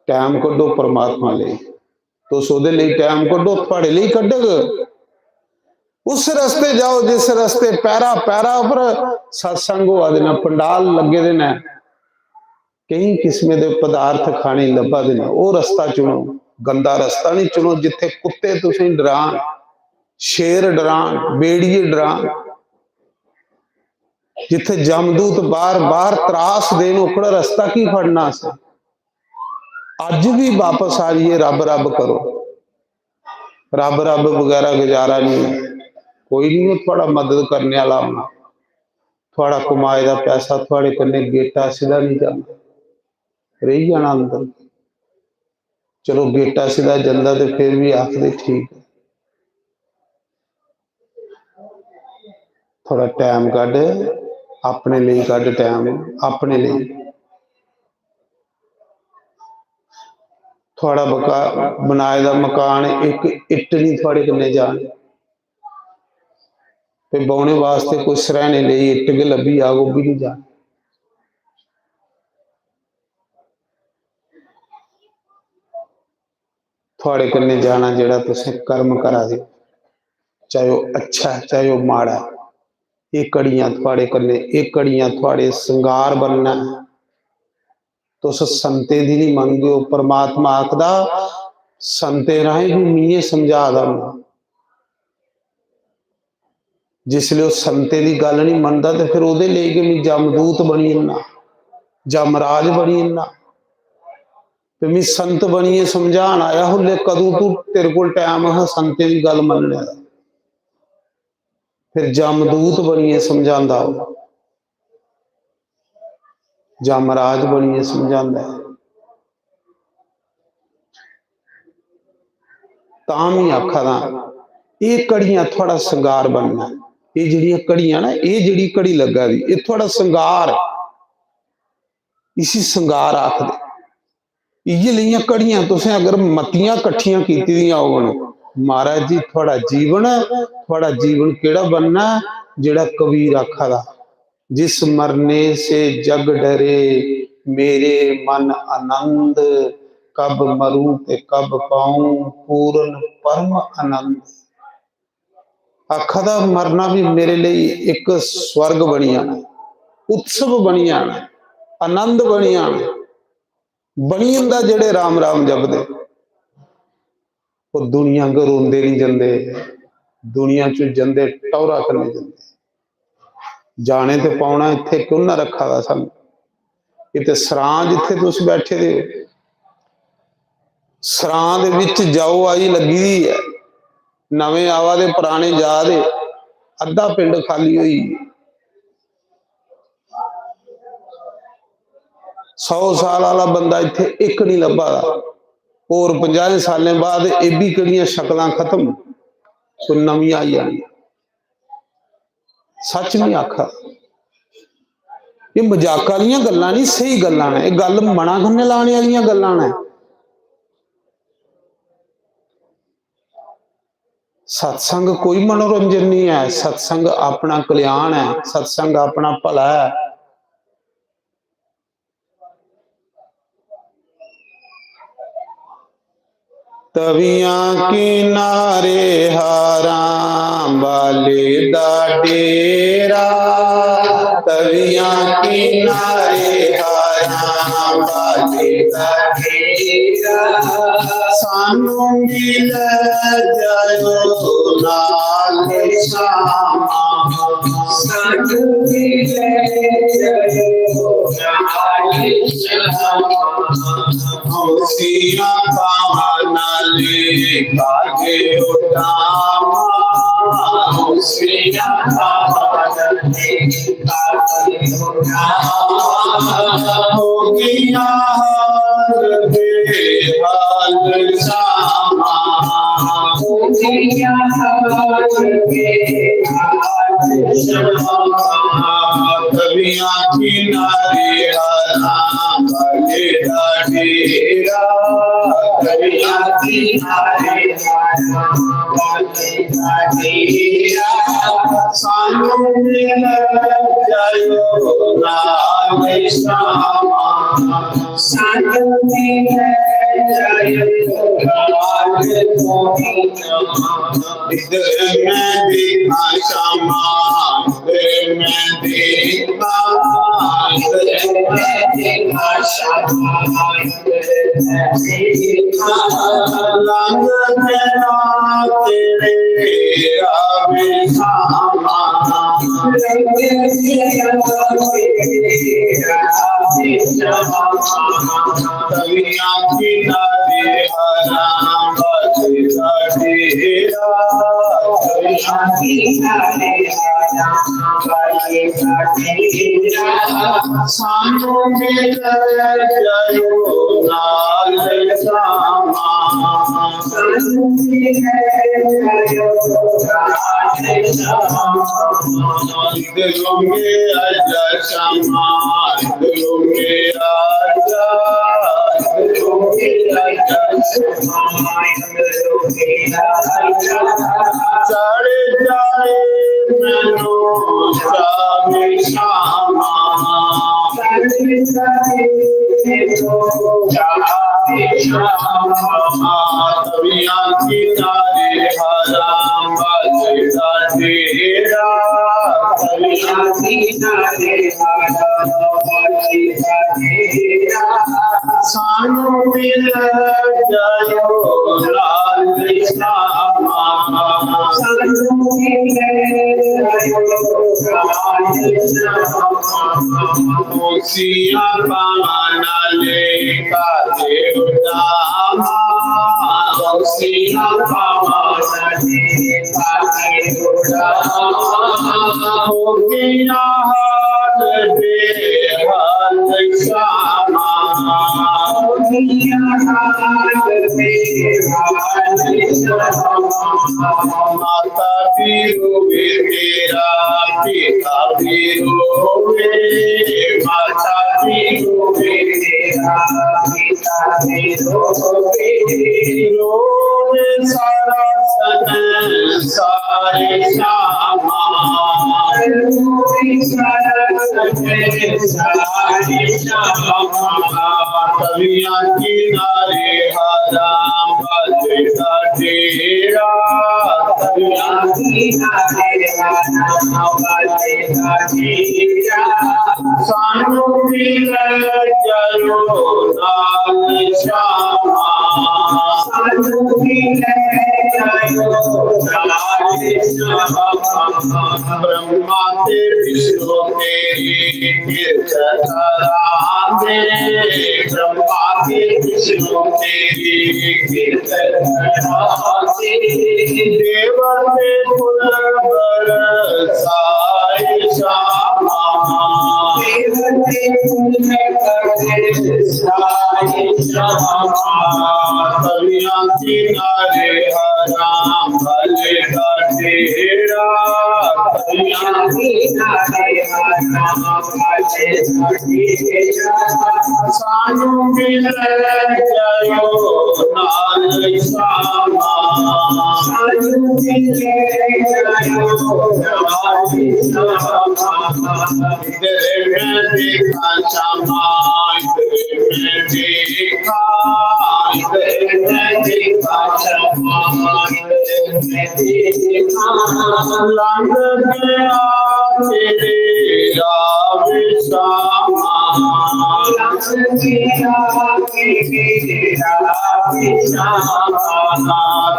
टैम कड्ढो परमात्मा लेई, तुस ओह्दे लेई टैम कड्ढो, थुआड़े लेई कड्ढग। उस रस्ते जाओ जिस रस्ते पैरा पैरा उप्पर सत्संग होआ दे न, पंडाल लग्गे दे न, केईं किस्में दे पदार्थ खाने गी लब्भा दे न। ओह् रस्ता चुनो, गंदा रस्ता निं चुनो जित्थै कुत्ते तुसेंगी डरान, शेर डरान, बेड़िये डरान, जित्थै जमदूत बार बार त्रास देन, ओह्कड़ा रस्ता की फड़ना असें? अज्ज बी बापस आ जाइए, रब रब करो। रब रब बगैरा गुजारा नहीं है। कोई नहीं है थुआड़ा मदद करने वाला होना। थुआड़ा कमाए दा पैसा थुआड़े कन्नै गेटा सिद्धा नहीं जाना, रेही जाना अंदर। चलो, गेटा सिद्धा जंदा ते फिर भी आखदे ठीक है। थोड़ा टैम कड्ढ, अपने लेई कड्ढ टैम, अपने लेई। थुआड़ा बका-, बनाए दा मकान इक इट्ट निं थुआड़े कन्नै जान। ते बौह्ने वास्ते कोई सरैह्ने लेई इट्ट गै लब्भी जाग, ओह् बी निं जान। थुआड़े कन्नै जाना जेह्ड़ा तुसें कर्म करा दे, चाहे ओह् अच्छा ऐ, चाहे ओह् माड़ा ऐ, एह् घड़ियां थुआड़े कन्नै, एह् घड़ियां थुआड़े संगार बनना ऐ। तुस संतें दी निं मनदे ओ। परमात्मा आखदा, संतें राहें बी मियें समझा दा में। जिसलै ओह् संतें दी गल्ल निं मनदा ते फिर ओह्दे लेई गै में जमदूत बनी जन्ना, जमराज बनी जन्ना। ते में संत बनियै समझान आया, हुल्ले कदूं तू, तेरे कोल टैम हा संतें दी गल्ल मनने दा? फिर जमदूत बनियै समझांदा ओह्, जमराज बनियै समझांदा ऐ। तां में आखा दा, एह् घड़ियां थुआड़ा संगार बनना। एह् जेह्ड़ियां घड़ियां ना, एह् जेह्ड़ी घड़ी लग्गा दी, एह् थुआड़ा संगार, इसी संगार आखदे। इ'यै लेइयां घड़ियां तुसें अगर मतियां कट्ठियां कीती दियां होङन, महाराज जी, थुआड़ा जीवन, थुआड़ा जीवन केह्ड़ा बनना ऐ? जेह्ड़ा कबीर आखा दा, "जिस मरने से जग डरे मेरे मन आनंद, कब मरूं ते कब पाऊं पूर्ण परम आनंद।" आखा दा, मरना भी मेरे लेई इक स्वर्ग बनी जाना, उत्सव बनी जाना, आनंद बनी जाना। बनी जंदा जेह्ड़े राम राम जपदे, ओह् दुनिया आंगर रोंदे निं जंदे, दुनिया च जंदे टौरा कन्नै जंदे। जाने ते पौना, इत्थै कु'न ना रक्खा दा सानूं? एह् ते सरां जित्थै तुस बैठे दे ओ, सरां दे बिच जाओ आई लग्गी दी ऐ, नमें आवा दे, पराने जा दे, अद्धा पिंड खाली होई गेआ। सौ साल आह्ला बंदा इत्थै इक निं लब्भा दा, होर पंजाहें सालें बाद एह् बी केह्ड़ियां शकलां खत्म, कोई नमियां आई जानियां। सच में आखा, एह् मजाक आह्लियां गल्लां निं, स्हेई गल्लां न। एह् गल्ल मना कन्नै लाने आह्लियां गल्लां न। सत्संग कोई मनोरंजन निं ऐ, सत्संग अपना कल्याण ऐ, सत्संग अपना भला ऐ। तवियां किनारे हारां बाले दा डेरा, तवियां किनारे हारां बाले दा डेरा। सानू भी ले जायो नाल शामा, सानू भी ले जायो नाल शामा। खुशियां पावन ले बागे उठामा, खुशियां पावन ले बागे उठामा। हो गया हाल बेहाल शामा, हो गया हाल बेहाल शामा। तवियां किनारे हारां बाले दा डेरा, तवियां किनारे हारां बाले दा डेरा। सानू मिल जायो नाल शामा, सानू मिल जायो नाल शामा। इधर मैं देखा शामा, इधर मैं देखा, इधर मैं देखा शामा, इधर मैं देखा। रंग तेरा तेरे आवे शामा, रंग तेरा तेरे आवे शामा। तवियां किनारे हारां बाले दा डेरा, तवियां किनारे हारां बाले दा डेरा। सानू मिल जायो नाल शामा, सानू मिल जायो नाल शामा। इधरों में आजा शामा, इधरों में आजा, इधरों में आजा शामा, इधरों में आजा। साढ़े जाए मैनू शाम शामा, साढ़े जाए मैनू शाम शामा। तवियां किनारे हारां बाले दा डेरा, तवियां किनारे हारां बाले दा डेरा। सानू मिल जायो नाल शामा, सानू मिल जायो नाल शामा। खुशियां पावन ले बागे उठामा, खुशियां पावन ले बागे उठामा। हो गया हाल बेहाल शामा, हो गया हाल बेहाल शामा। माता भी रोवे तेरा, पिता भी रोवे, माता भी रोवे तेरा, पिता भी रोवे। रोवे सारा संसार शामा, रोवे सारा संसार शामा। तवियां किनारे हारां बाले दा डेरा, तवियां किनारे हारां बाले दा डेरा। सानू मिल जायो नाल शामा, सानू मिल जायो नाल शामा। ब्रह्मा ते विष्णु तेरी किरत करांदे, ब्रह्मा ते विष्णु तेरी किरत करांदे। देवते फुल बरसाए शामा, देवते फुल बरसाए शामा। तवियां किनारे हारां बाले दा डेरा, तवियां किनारे हारां बाले दा डेरा। सानू मिल जायो नाल शामा, सानू मिल जायो नाल शामा। इधर मैं देखा शामा, इधर मैं देखा, लंघ गया तेरा विश्रामा।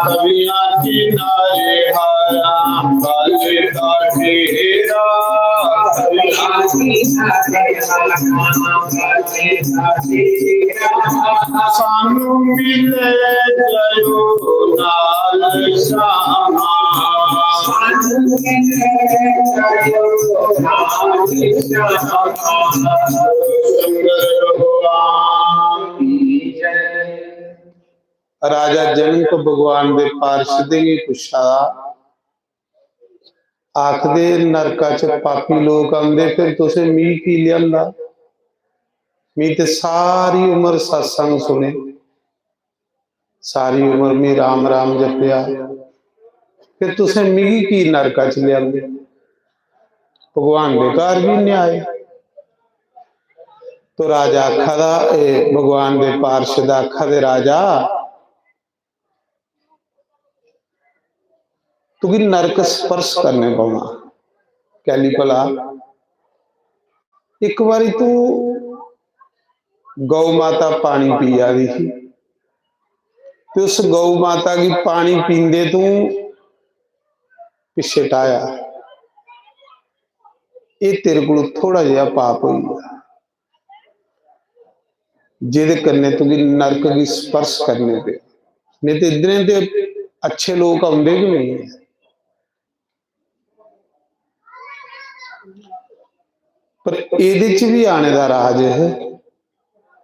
तविया किनारे हारा बल का डेरा। सानू मिले जयो नाल श्यामा। राजा जनक भगवान दे पार्षदें गी पुच्छा, आखदे नरका च पापी लोक आंदे, फिर तुसें मी की लिआंदा? मी ते सारी उम्र सत्संग सुने, सारी उम्र में राम राम जपेआ, फिर तुसें मिगी की नरका च लिआंदे? भगवान दे घर भी न्याय। तो राजा आखा दा, ए, भगवान दे पार्षद आखा दे, राजा, तुगी नरक स्पर्श करने पौना। कैली भला? एक बारी तू गौ माता पानी पिया दी ही, ते उस गौ माता गी पानी पींदे तू पिच्छे टाया। एह् तेरे कोल थोड़ा जेहा पाप होई गेआ, जेह्दे कन्नै तुगी नरक गी स्पर्श करने पे। नेईं ते इद्धरें ते अच्छे लोक औंदे गै नेईं। पर एह्दे च बी आने दा राज ऐ,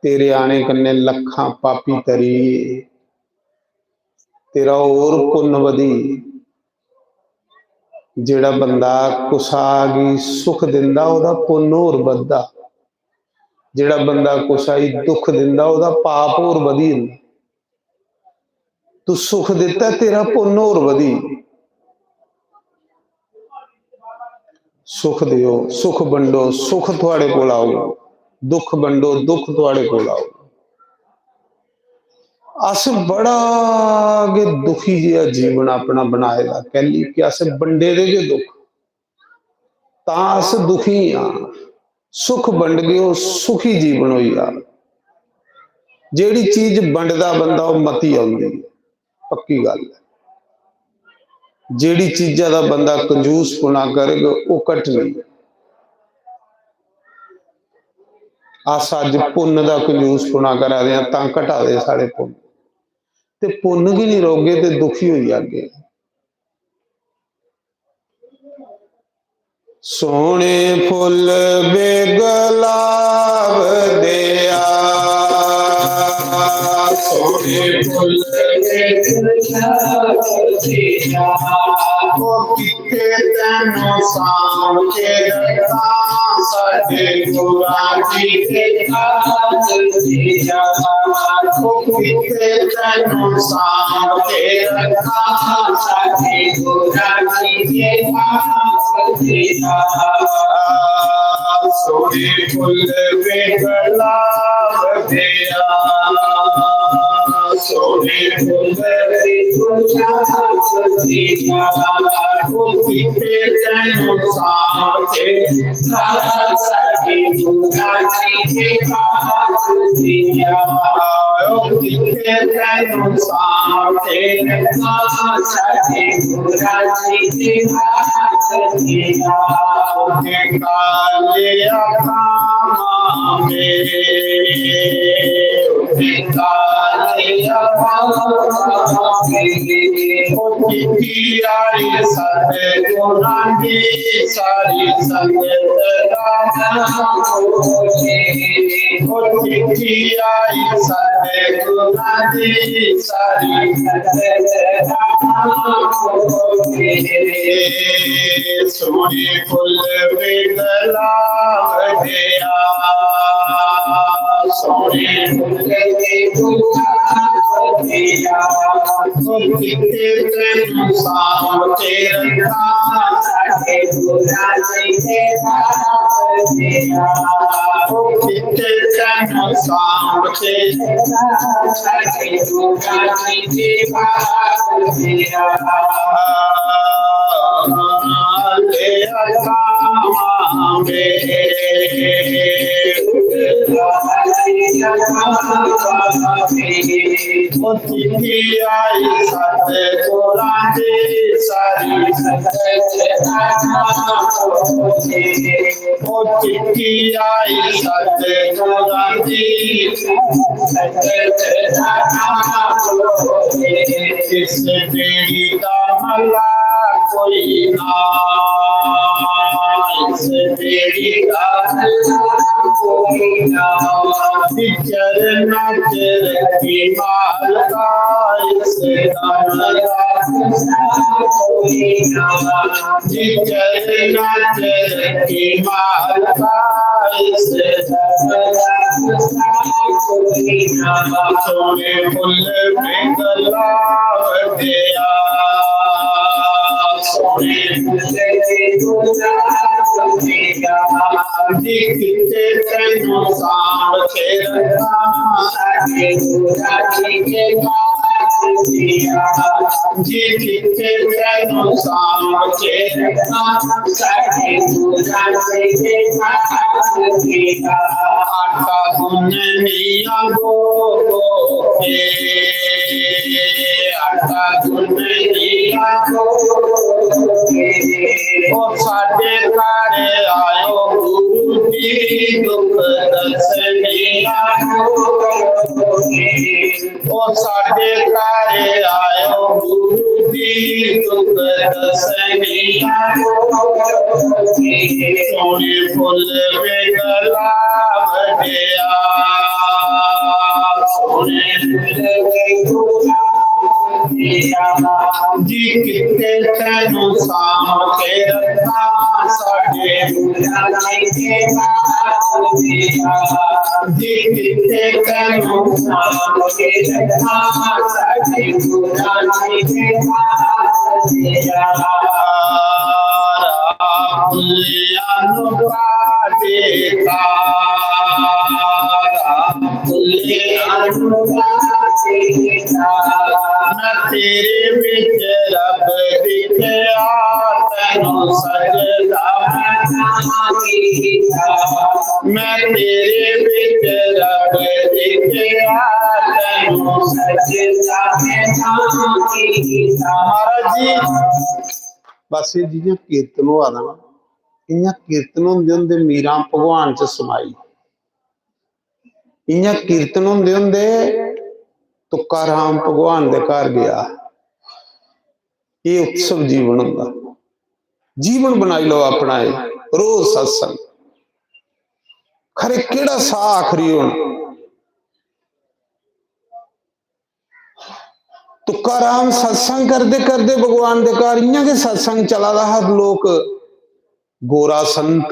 तेरे आने कन्नै लक्खां पापी तरी गे, तेरा होर पुन्न बधी। जेह्ड़ा बंदा कुसा गी सुख दिंदा, ओह्दा पुन्न होर बधदा। जेह्ड़ा बंदा कुसा गी दुख दिंदा, ओह्दा पाप होर बधी जंदा। तू सुख दित्ता, तेरा पुन्न होर बधी। सुख देओ, सुख बंडो, सुख थुआड़े कोल आऊ। दुख बंडो, दुख थुआड़े कोल आऊ। अस बड़ा गै दुखी जेहा जीवन अपना बनाए दा, कैली कि अस बंडे दे गै दुख, तां अस दुखी आं। सुख बंडगे, ओह् सुखी जीवन होई जा। जेह्ड़ी चीज बंडदा बंदा, ओह् मती औंदी ऐ, पक्की गल्ल ऐ। जेह्ड़ी चीजा दा बंदा कंजूसपुना करग, ओह् घटनी। अस अज्ज पुन्न दा कंजूसपुना करा दे आं, तां घटा दे साढ़े पुन्न। ते पुन्न गै निं रौह्गे ते दुखी होई जागे। सोहने फुल्ल बेगलाब देआ, सोहने फुल्ल बेगलाब देआ। ओ किथे तैनू सांभ के रखां, साडे गुरां जी दे काज देआ। ओ किथे तैनू सांभ के रखां, साडे गुरां जी दे काज देआ। सोहने फुल्ल बेगलाब देआ, सोहने फुल्ल बेगलाब देआ। ओ किथे तैनू सांभ के रखां, साडे गुरां जी दे काज देआ। ओ किथे तैनू सांभ के रखां, साडे गुरां जी दे काज देआ। काले अखां मेरे, काले अखां मेरे, ओ चिट्ठी आई सतगुरां दी, सारी संगत दा नाम होए। ओ चिट्ठी आई सतगुरां दी, सारी संगत दा नाम होए। सोहने फुल्ल बेगलाब देआ, सोहने फुल्ल बेगलाब देआ। ओ किथे तैनू सांभ के रखां, साडे गुरां जी दे काज देआ। किते तन सांभ के चिट्ठी आई सतगुरां दी सारी। ओ चिट्ठी आई सतगुरां दी। इस बेड़ी दा मला कोई ना, इस बेड़ी दा मला कोई ना। चरणां च रखी मालका इस दा मला कोई ना। जी चरणां च रखी मालका इस दा मला कोई ना। सोने फुल में गला वधिया, सोने फुल में गला वधिया। जी किते तैनू सांभ के रखां, जी किते तैनू सांभ के रखां। आटा गुन्ननिया गो गो के, आटा गुन्ननिया गो गो के। ओ साडे घर आयो गुरु जी, दुख दसनिया गो गो के। ओ साडे घर आयो गुरु जी, दुख दसनिया। सोने फुल में गला वधिया, सोने फुल में गला वधिया। जी किते तैनू सांभ के रखां, साडे जी किते तैनू सांभ के रखां, साडे। मैं तेरे विच रब दिखया, तैनू सजदा मैं तां कीता। मैं तेरे विच रब दिखया, तैनू सजदा मैं तां कीता। महाराज जी, बस ये जियां कीर्तन होआ दा ना, इयां कीर्तन होंदे होंदे मीरां भगवान च समाई। इयां कीर्तन होंदे होंदे तुकाराम भगवान दे घर गया। ये उत्सव जीवन होंदा। जीवन बनाई लो अपना, ये रोज सत्संग। खरे केड़ा साह आखरी होना। तुकाराम सत्संग करदे करदे भगवान दे घर इयां गै सत्संग चला दा हा। लोक गोरा संत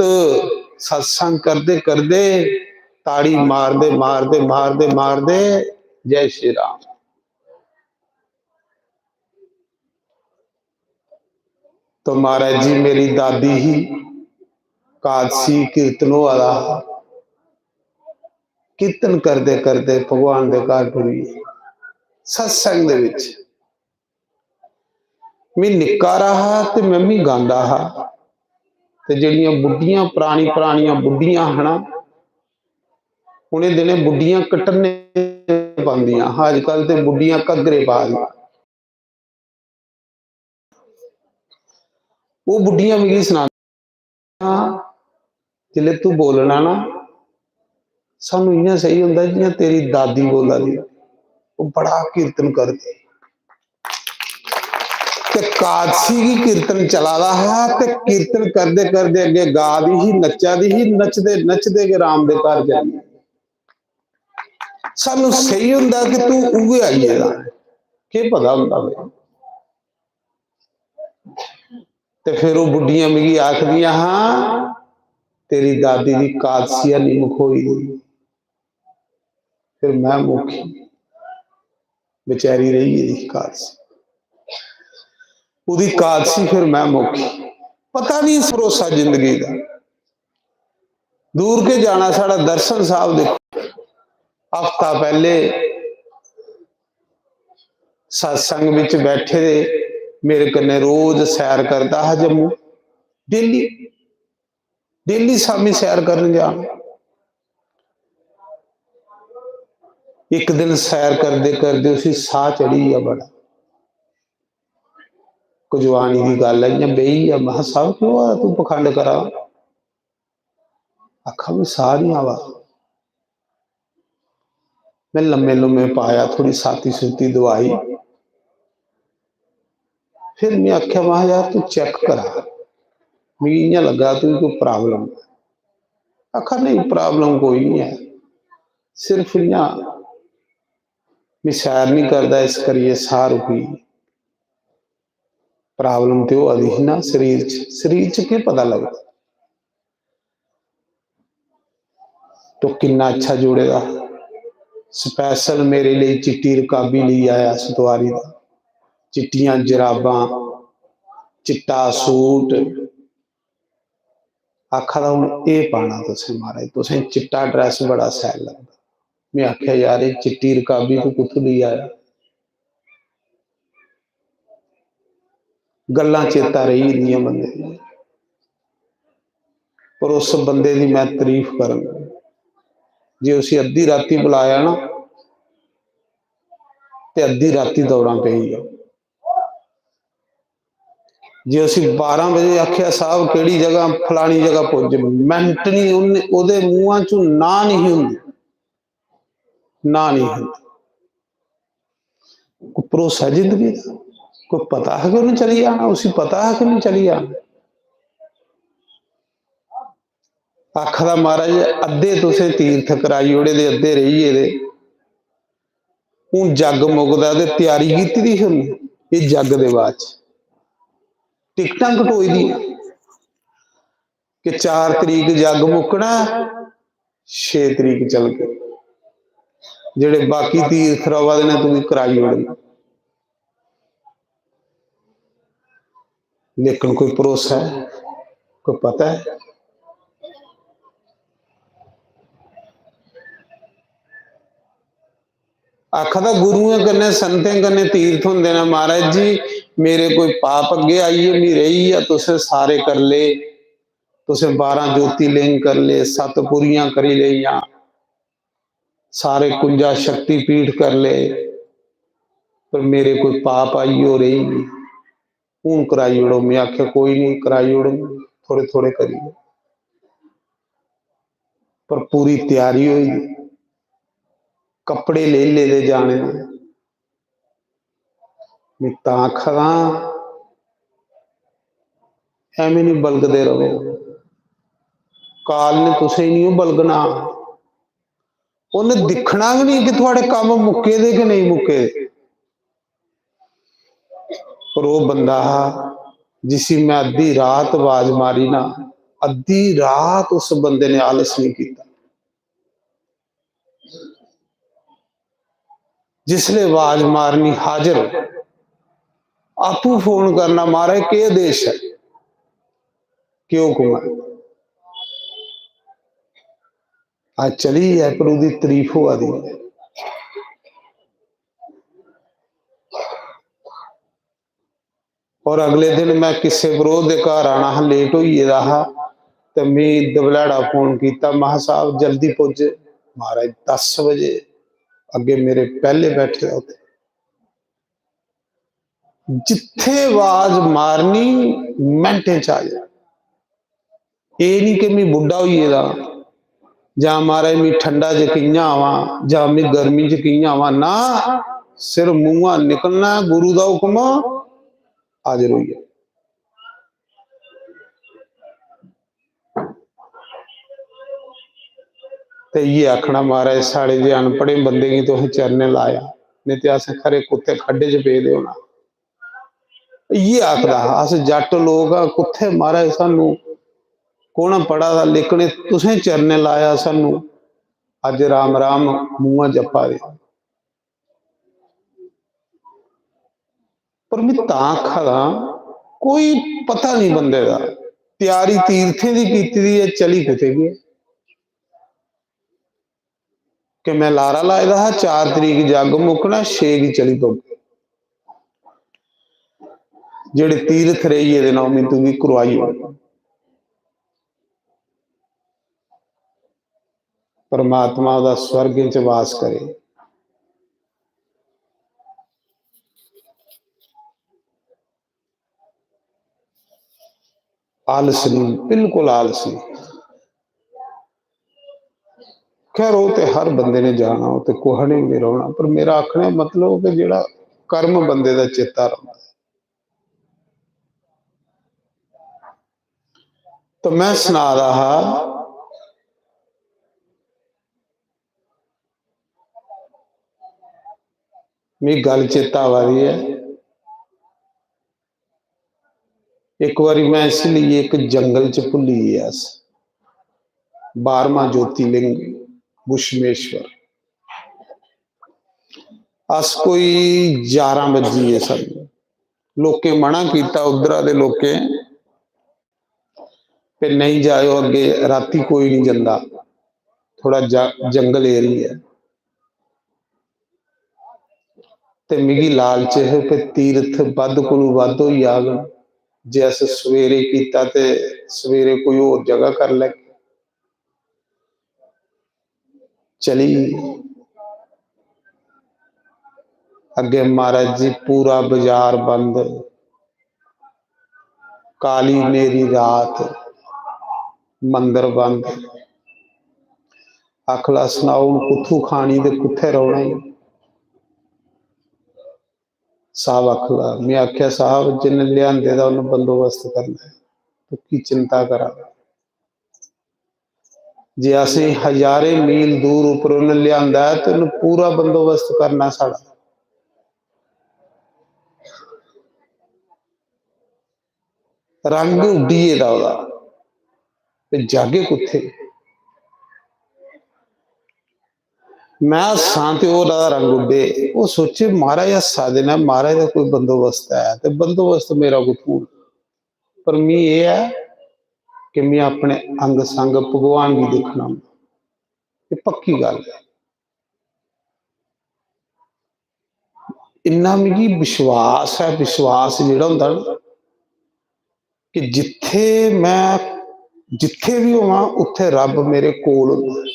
सत्संग करदे करदे ताड़ी मारदे मारदे मारदे मारदे जय श्री राम। तो महाराज जी, मेरी दादी ही, कादसी कीर्तन होआ दा हा। कीर्तन करदे करदे भगवान दे घर टुरी गे। सत्संग दे विच मैं निक्का रहा ते मैं भी गांदा हा। ते जेड़ियां बुड्ढियां, परानी परानियां बुड्ढियां हना, उ'नें दिनें बुड्ढियां कटन्ने पांदियां हा, अजकल ते बुड्ढियां घग्गरे पा दियां। ओह् बुड्ढियां मिगी सनांदियां, "जिसलै तू बोलना ना, सानू इ'यां सेही होंदा जि'यां तेरी दादी बोला दी, ओह् बड़ा कीर्तन करदी।" ते कादसी गी कीर्तन चला दा हा, ते कीर्तन करदे करदे अग्गे गा दी ही, नच्चा दी ही, नचदे नचदे गै राम दे घर चली गेई। सानू सेही होंदा कि तू उ'ऐ आई गेदा ऐ, केह् पता होंदा भाई। ते फिर ओह् बुड्ढियां मिगी आखदियां हां, "तेरी दादी दी कादसी हैनी मखोई दी।" फिर मैं मुखी, बेचारी रेही गेदी कादसी, ओह्दी कादसी फिर मैं मुखी। पता नहीं भरोसा जिंदगी दा। दूर के जाना, साढ़ा दर्शन साहब देखो, हफ्ता पैह्ले सत्संग बिच बैठे दे, मेरे कन्नै रोज सैर करदा हा जम्मू, डेली, डेली शामी सैर करन जाना। इक दिन सैर करदे करदे उसी साह् चढ़ी गेआ बड़ा। कुजवानी दी गल्ल ऐ, इ'यां बेही गेआ। महां, "साहब, केह् होआ? तूं पखंड करा दा।" आखा, "मैं साह् निं आवा दा।" मैं लम्मे लुम्मे पाया, थोड़ी साती सूती दवाई। फिर मैं आखेआ, "महां, यार, तूं चेक करा, मिगी इ'यां लग्गा तुगी कोई प्रॉब्लम।" आखा, "नेईं, प्रॉब्लम कोई निं ऐ, सिर्फ इ'यां मैं सैर निं करदा, इस करियै साह् रुकी गे।" प्रॉब्लम ते होआ दी ही ना शरीर च, शरीर च केह् पता लगदा? तो किन्ना अच्छा जुड़े दा। स्पेशल मेरे लेई चिट्टी रकाबी लेई आया सतवारी दा, चिट्टियां जराबां, चिट्टा सूट। आखा दा, "हून एह् पाना तुसें, महाराज, तुसें चिट्टा ड्रेस बड़ा शैल लगदा।" मैं आखेआ, "यार, एह् चिट्टी रकाबी तू कुत्थूं लेई आया?" गल्लां चेता रेही जंदियां बंदे दी, पर उस बंदे दी मैं तारीफ करङ, जे उसी अद्धी राती बुलाया ना, ते अद्धी राती दौड़ां पेई जाओ। जे उसी बारां बजे आखेआ, "साहब, केह्ड़ी जगह?" "फलानी जगह पुज्ज," मिंट निं उन्ने, ओह्दे मुंहा चों ना निं ही होंदी, ना निं ही होंदी। कोई भरोसा जिंदगी दा, कोई पता हा कि उन्नै चली जाना, उसी पता हा कि उन्नै चली जाना। आखदा, "महाराज, अद्धे तुसें तीर्थ कराई ओड़े दे, अद्धे रेही गेदे, हून जग मुकदा ते त्यारी कीती दी ही उन्नै, एह् जग दे बाद च टिकटां कटोई दियां कि चार तरीक जग मुकना, छे तरीक चलगे, जेह्ड़े बाकी तीर्थ रवा दे न, तुगी कराई ओड़े।" लेकिन कोई भरोसा ऐ, कोई पता ऐ? आखदा, "गुरुएं कन्नै, संतें कन्नै तीर्थ होंदे न महाराज जी, मेरे कोई पाप अग्गें आई गे, मी रेही गेआ, तुसें सारे कर ले, तुसें बारां ज्योतिर्लिंग कर ले, सत्त पुरियां करी लेइयां, सारे कुंजा शक्तिपीठ कर ले, पर मेरे कोई पाप आई हो रेही गे, हून कराई ओड़ो।" मैं आखेआ, "कोई नहीं, कराई ओड़ो, थोड़े थोड़े करियै।" पर पूरी त्यारी होई दी, कपड़े लेई लेदे जाने दे। मैं तां आखा दा, एवें निं बलगदे रवो, काल ने तुसें निं बलगना, उन्नै दिक्खना गै निं कि थुआढ़े कम्म मुक्के दे कि नेईं मुक्के दे। पर ओह् बंदा हा जिसी मैं अद्धी रात आवाज मारी ना, अद्धी रात उस बंदे ने आलस नहीं कीता। जिसले आवाज मारनी, हाजर, आपूं फोन करना, "महाराज, केह् आदेश ऐ, केह् हुक्म ऐ?" अज्ज चली जाए, पर ओह्दी तारीफ होआ दी ऐ। और अगले दिन मैं किस्से बरोध दे घर आना हा, लेट होई गेदा हा, ते मैं दबलैड़ा फोन कीता, "महां, साहब, जल्दी पुज्ज।" महाराज दस बजे अग्गे मेरे पैह्ले बैठे दा उत्थे। जित्थे आवाज मारनी, मिंटें च आ जाना। एह् निं कि मी बुड्ढा होई गेदा, जां महाराज मी ठंडा च कि'यां आवां, जां मी गर्मी च कि'यां आवां। ना, सिर्फ मुंहा निकलना ऐ, गुरु दा हुक्म, हाजर होई जा। ते इ'यै आखना, महाराज, साढ़े जे अनपढ़े बंदे गी तुसें चरणें लाया, नेईं ते अस खरे कुत्ते खड्डे च पेदे होना। इ'यै आखदा हा, "अस जट्ट लोक आं, कुत्थै महाराज सानू कौन पढ़ा दा, लेकिन एह् तुसें चरणें लाया सानू, अज्ज राम राम मुंहा जप्पा दे।" पर मैं तां आखा दा, कोई पता नहीं बंदे दा, त्यारी तीर्थें दी कीती दी ऐ, चली कुत्थै गे। कि मैं लारा लाए दा हा, चार तरीक जग मुकना, छे गी चली पौगे। जेह्ड़े तीरथ रेही गेदे न, ओह् मिगी तुगी करोआई ओड़। परमात्मा ओह्दा स्वर्गें च वास करे। आलस नहीं, बिल्कुल आलस नहीं। खैर, ओह् ते हर बंदे ने जाना, ओह् ते कुसै ने बी नहीं रौह्ना। पर मेरा आखने दा मतलब कि जेह्ड़ा कर्म बंदे दा चेता रौंह्दा ऐ। तो मैं सना दा हा, मिगी गल्ल चेता आवा दी ऐ। इक बारी मैं इसी लेइयै इक जंगल च भुल्ली गे अस। बारहवां ज्योतिर्लिंग घुश्मेश्वर। अस कोई ञारां बज्जी गे सानू। लोकें मना कीता, उद्धरा दे लोकें, ते नहीं जाएओ अग्गे, राती कोई नहीं जंदा, थोड़ा जा-, जंगल एरिया ऐ। ते मिगी लालच है कि तीरथ बद्ध कोलू बद्ध होई जाग, जे अस सवेरे कीता ते सवेरे कोई होर जगह कर लैगे। चली। अग्गे महाराज जी पूरा बाजार बंद, काली नेरी रात, मंदर बंद। आखला, "सनाओ, हून कुत्थू खानी ते कुत्थे रौह्ना ई?" साहब आखला, में आखेआ, "साहब, जिन्ने लेआंदे दा उन्ने बंदोबस्त करना ऐ, तू की चिंता करा?" जे असें हजारें मील दूर उप्पर उन्हें लेआंदा ऐ ते उन्हें पूरा बंदोबस्त करना साढ़ा। रंग उड्डी गेदा ओह्दा, ते जागे कुत्थे? मैं हस्सां ते ओह्दा रंग उड्डे। ओह् सोचे, महाराज हस्सा दे न, महाराज दा कोई बंदोबस्त ऐ, ते बंदोबस्त मेरा कुत्थूं होना? पर मी एह् ऐ कि मी अपने अंग संग भगवान गी दिक्खना, एह् पक्की गल्ल ऐ। इन्ना मिगी विश्वास ऐ, विश्वास जेह्ड़ा होंदा ना, कि जित्थे मैं, जित्थे भी होवां, उत्थे रब मेरे कोल होंदा ऐ।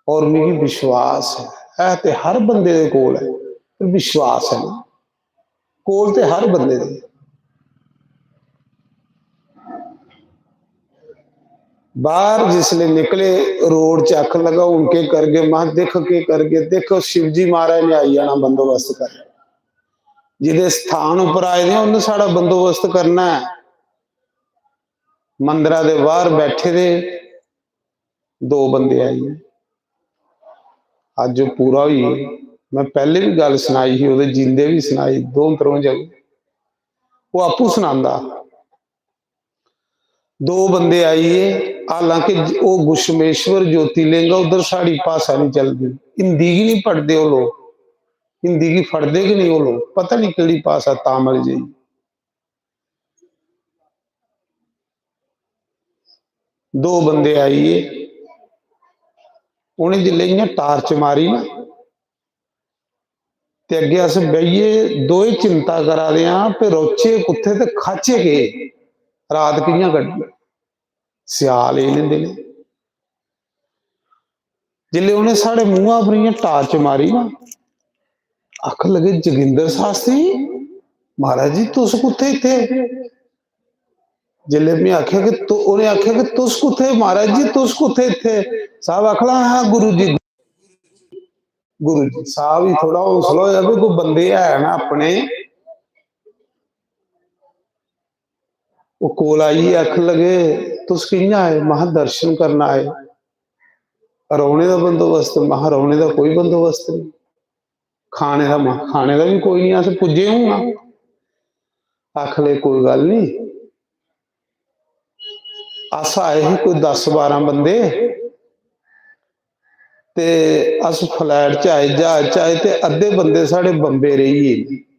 और मिगी विश्वास ऐ, ऐ ते हर बंदे दे कोल ऐ, पर विश्वास ऐ ना, कोल ते हर बंदे दे। बाहर जिसले निकले, रोड च आखन लगा, "हून केह् करगे?" महा, "दिक्ख केह् करगे, दिक्ख शिवजी महाराज ने आई जाना बंदोबस्त कर। जिदे स्थान उप्पर आए दे, उन्हें साढ़ा बंदोबस्त करना ऐ।" मंदरा दे बाहर बैठे दे दो बंदे आई गे। अज्ज ओह् पूरा होई गे। मैं पैह्ले बी गल्ल सनाई ही, ओह्दे जींदे बी सनाई, दो त्र'ऊं जगह। ओह् आपूं सनांदा। दो बंदे आई गे, हालांकि ज-, ओह् घुश्मेश्वर ज्योतिर्लिंग ऐ, उद्धर साढ़ी भाशा निं चलदी, हिंदी गी निं पढ़दे ओह् लोक, हिंदी गी पढ़दे गै निं ओह् लोक, पता निं केह्ड़ी भाशा, तामिल जेही। दो बंदे आई गे, उ'नें जिसलै इ'यां टार्च मारी ना, ते अग्गें अस बेहियै दोए चिंता करा दे आं, ते रौह्चे कुत्थै ते खाचे केह्, रात कि'यां कड्ढनी, स्याल एह् न दिनें। जिसलै उ'नें साढ़े मूंहा पर इ'यां टार्च मारी ना, आखन लगे, "जोगिंदर शास्त्री, महाराज जी, तुस कुत्थै इत्थै?" जिसलै में आखेआ कि तु-, उ'नें आखेआ कि, "तुस कुत्थै, महाराज जी, तुस कुत्थै इत्थै?" साहब आखन लगा, "हां, गुरु जी।" गुरु जी, साहब गी थोह्ड़ा हौसला होएआ कि कोई बंदे है ना अपने। ओह् कोल आइयै आखन लगे, "तुस कि'यां आए?" महा, "दर्शन करन आए।" "रौह्ने दा बंदोबस्त?" महा, "रौह्ने दा कोई बंदोबस्त निं।" "खाने दा?" महा, "खाने दा बी कोई निं, अस पुज्जे हून आं।" आखन लगे, "कोई गल्ल निं, अस आए हे कोई दस बारां बंदे, ते अस फ्लाइट च आए, ज्हाज च आए, ते अद्धे बंदे साढ़े बम्बे रेही गे।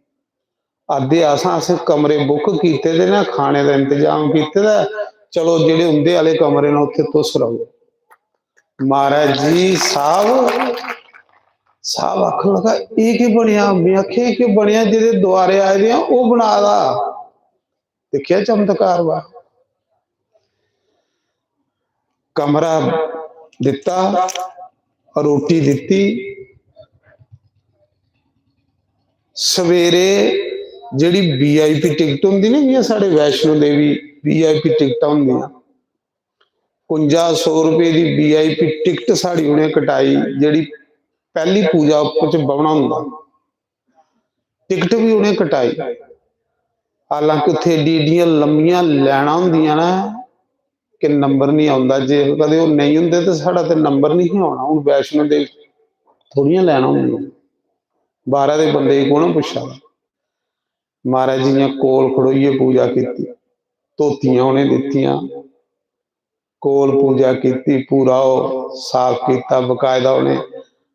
अद्धे अस, असें कमरे बुक कीते दे न, खाने दा इंतजाम कीते दा ऐ, चलो, जेह्ड़े उं'दे आह्ले कमरे न, उत्थै तुस र'वो।" महाराज जी, साहब, साहब आखन लगा, "एह् केह् बनेआ?" में आखेआ, "एह् केह् बनेआ? जेह्दे दुआरे आए दे आं, ओह् बना दा।" दिक्खेआ चमत्कार वा। कमरा दित्ता, रोटी दित्ती। सवेरे जेह्ड़ी VIP टिकट होंदी ना, जि'यां साढ़े वैष्णो देवी VIP टिकटां होंदियां, कुंजा सौ रपेऽ दी VIP टिकट साढ़ी उ'नें कटाई, जेह्ड़ी पैह्ली पूजा च बौह्ना होंदा, टिकट बी उ'नें कटाई। हालांकि उत्थै एड्डी एड्डियां लम्मियां लैनां होंदियां ना कि नंबर निं औंदा। जे कदें ओह् नेईं होंदे ते साढ़ा ते नंबर निं ही औना। हून वैष्णो देवी थोह्ड़ियां लैनां होंदियां, बाह्रै दे बंदे गी कौन पुच्छा दा? महाराज जी इ'यां कोल खड़ोइयै पूजा कीती, धोतियां उ'नें दित्तियां, कोल पूजा कीती, पूरा ओह् साफ कीता, बकायदा उ'नें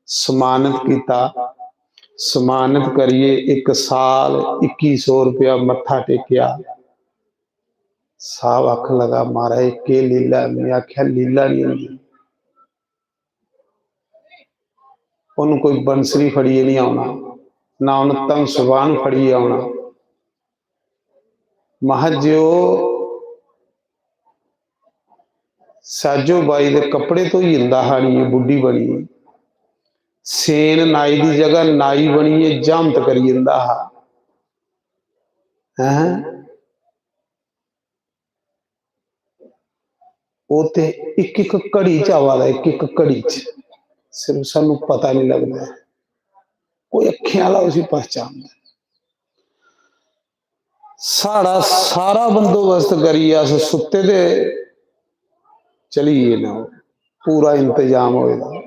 सम्मानत कीता। सम्मानत करियै इक साल इक्की सौ रपेआ मत्था टेकेआ। साहब आखन लगा, "महाराज, केह् लीला ऐ?" में आखेआ, "लीला निं होंदी।" उन्हें कोई बंसरी फड़ियै निं औना, ना उन्हें धनसबान फड़ियै औना। महां जे ओह् साजो बाई दे कपड़े धोई जंदा हा, आनियै बुड्ढी बनियै, सेन नाई दी जगह नाई बनियै जामत करी जंदा हा। हैं? ओह् ते इक इक घड़ी च आवा दा, इक इक घड़ी च, सिर्फ सानू पता निं लगदा ऐ। कोई अक्खें आह्ला उसी पहचानदा ऐ। साढ़ा सारा बंदोबस्त करियै अस सुत्ते दे चली गे न, पूरा इंतजाम होए दा।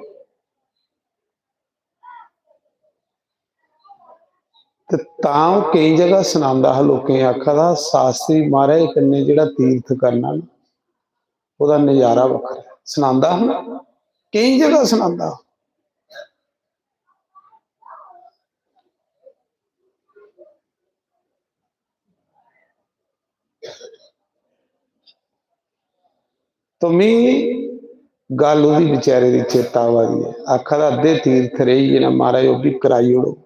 ते तां ओह् केईं जगह सनांदा हा, लोकें गी आखा दा हा, "शास्त्री महाराज कन्नै जेह्ड़ा तीर्थ करना ना, ओह्दा नजारा बक्खरा ऐ।" सनांदा हा ना, केईं जगह सनांदा हा। तो मी गल्ल ओह्दी बेचारे दी चेता आवा दी ऐ, आखा दा, "अद्धे तीर्थ रेही गे न महाराज, ओह् बी कराई ओड़ो,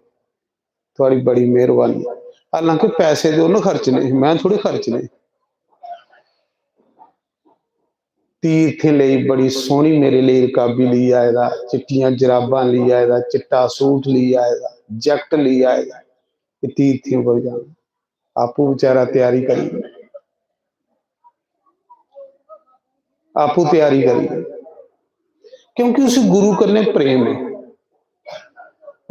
थुआढ़ी बड़ी मेहरबानी।" हालांकि पैसे ते उ'न्न खर्चने हे, में थोह्ड़े खर्चने। तीर्थें लेई बड़ी सोहनी मेरे लेई रकाबी लेई आए दा, चिट्टियां जराबां लेई आए दा, चिट्टा सूट लेई आए दा, जैकेट लेई आए दा, कि तीर्थें पर जाना। आपूं बेचारा त्यारी करी, आपूं त्यारी करी, क्योंकि उसी गुरु कन्नै प्रेम ऐ।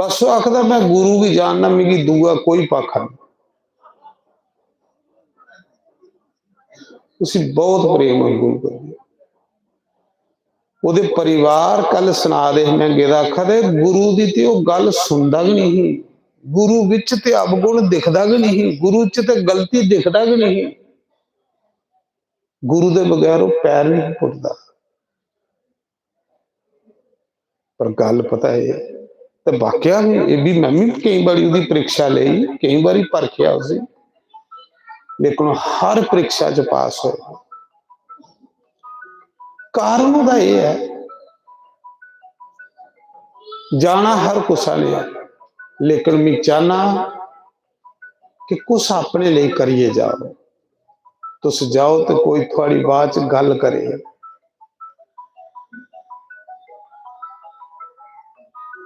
बस ओह् आखदा, "मैं गुरु गी जानना, मिगी दूआ कोई पक्ख नेईं।" उसी बहुत प्रेम ऐ गुरु कन्नै। ओह्दे परिवार कल सना दे हे, मैं गेदा, आखा दे, "गुरु दी ते ओह् गल्ल सुनदा गै नेईं ही, गुरु बिच ते अवगुण दिखदा गै नेईं ही, गुरु च ते गलती दिखदा गै नेईं ही, गुरु दे बगैर ओह् पैर नेईं पुट्टदा।" पर गल्ल पता है, ते वाकया भी, एह् भी, मैं भी केईं बारी ओह्दी परीक्षा लेई, केईं बारी परखेआ उसी, लेकिन ओह् हर परीक्षा च पास होया। कारण ओह्दा एह् ऐ, जाना हर कुसै ने ऐ, लेकिन मैं चाहना कि कुछ अपने लेई करियै जाओ। तुस जाओ ते कोई थुआढ़ी बात च गल्ल करे।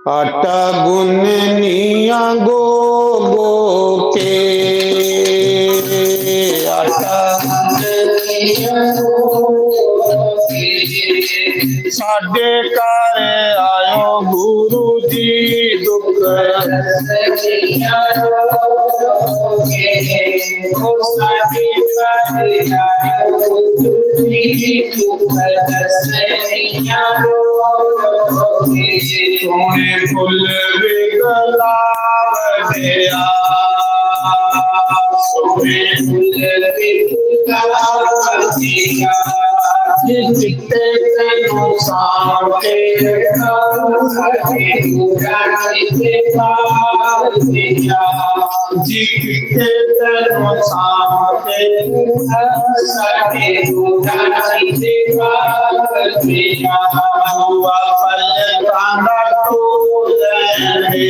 आटा गुन्ननियां गो गो के, आटा गुन्ननियां गो गो के। साडे घर आयो गुरु जी, दुख सोने फुल भी गुलाब दिया, सोने फुल भी गुलाब दिया। चिट्टे तैनू सांभ के रखां, साडी पूजा कीते पार दिया। जी चिट्टे तैनू सांभ के रखां, साडी पूजा कीते पार बुआ पलकां दा खोल दे,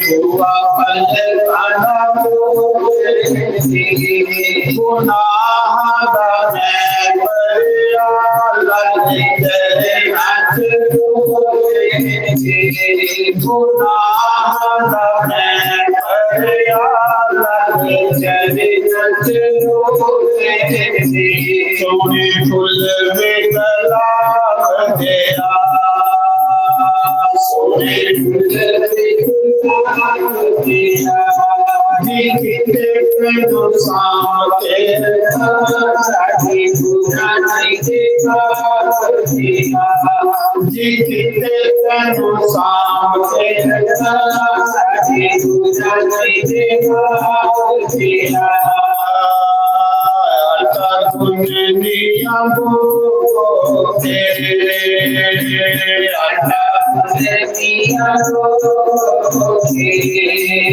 बुआ पलकां दा खोल दे, गुनाह दा मैं भरेआ लग तेरे हाथ खोल दे, गुनाह दा मैं भरेआ लग तेरे हाथ खोल दे। सोने फुल में गुलाब तेरा, सोने फुल में गुलाब तेरा, जी किते तैनू सांभ के रखां, साडी पूजा जी दे बाप तेरा, जी किते तैनू सांभ के रखां, साडी पूजा जी दे बाप तेरा। आटा गुन्ननियां बूबो तेरे, आटा गुन्ननियां बूबो तेरे।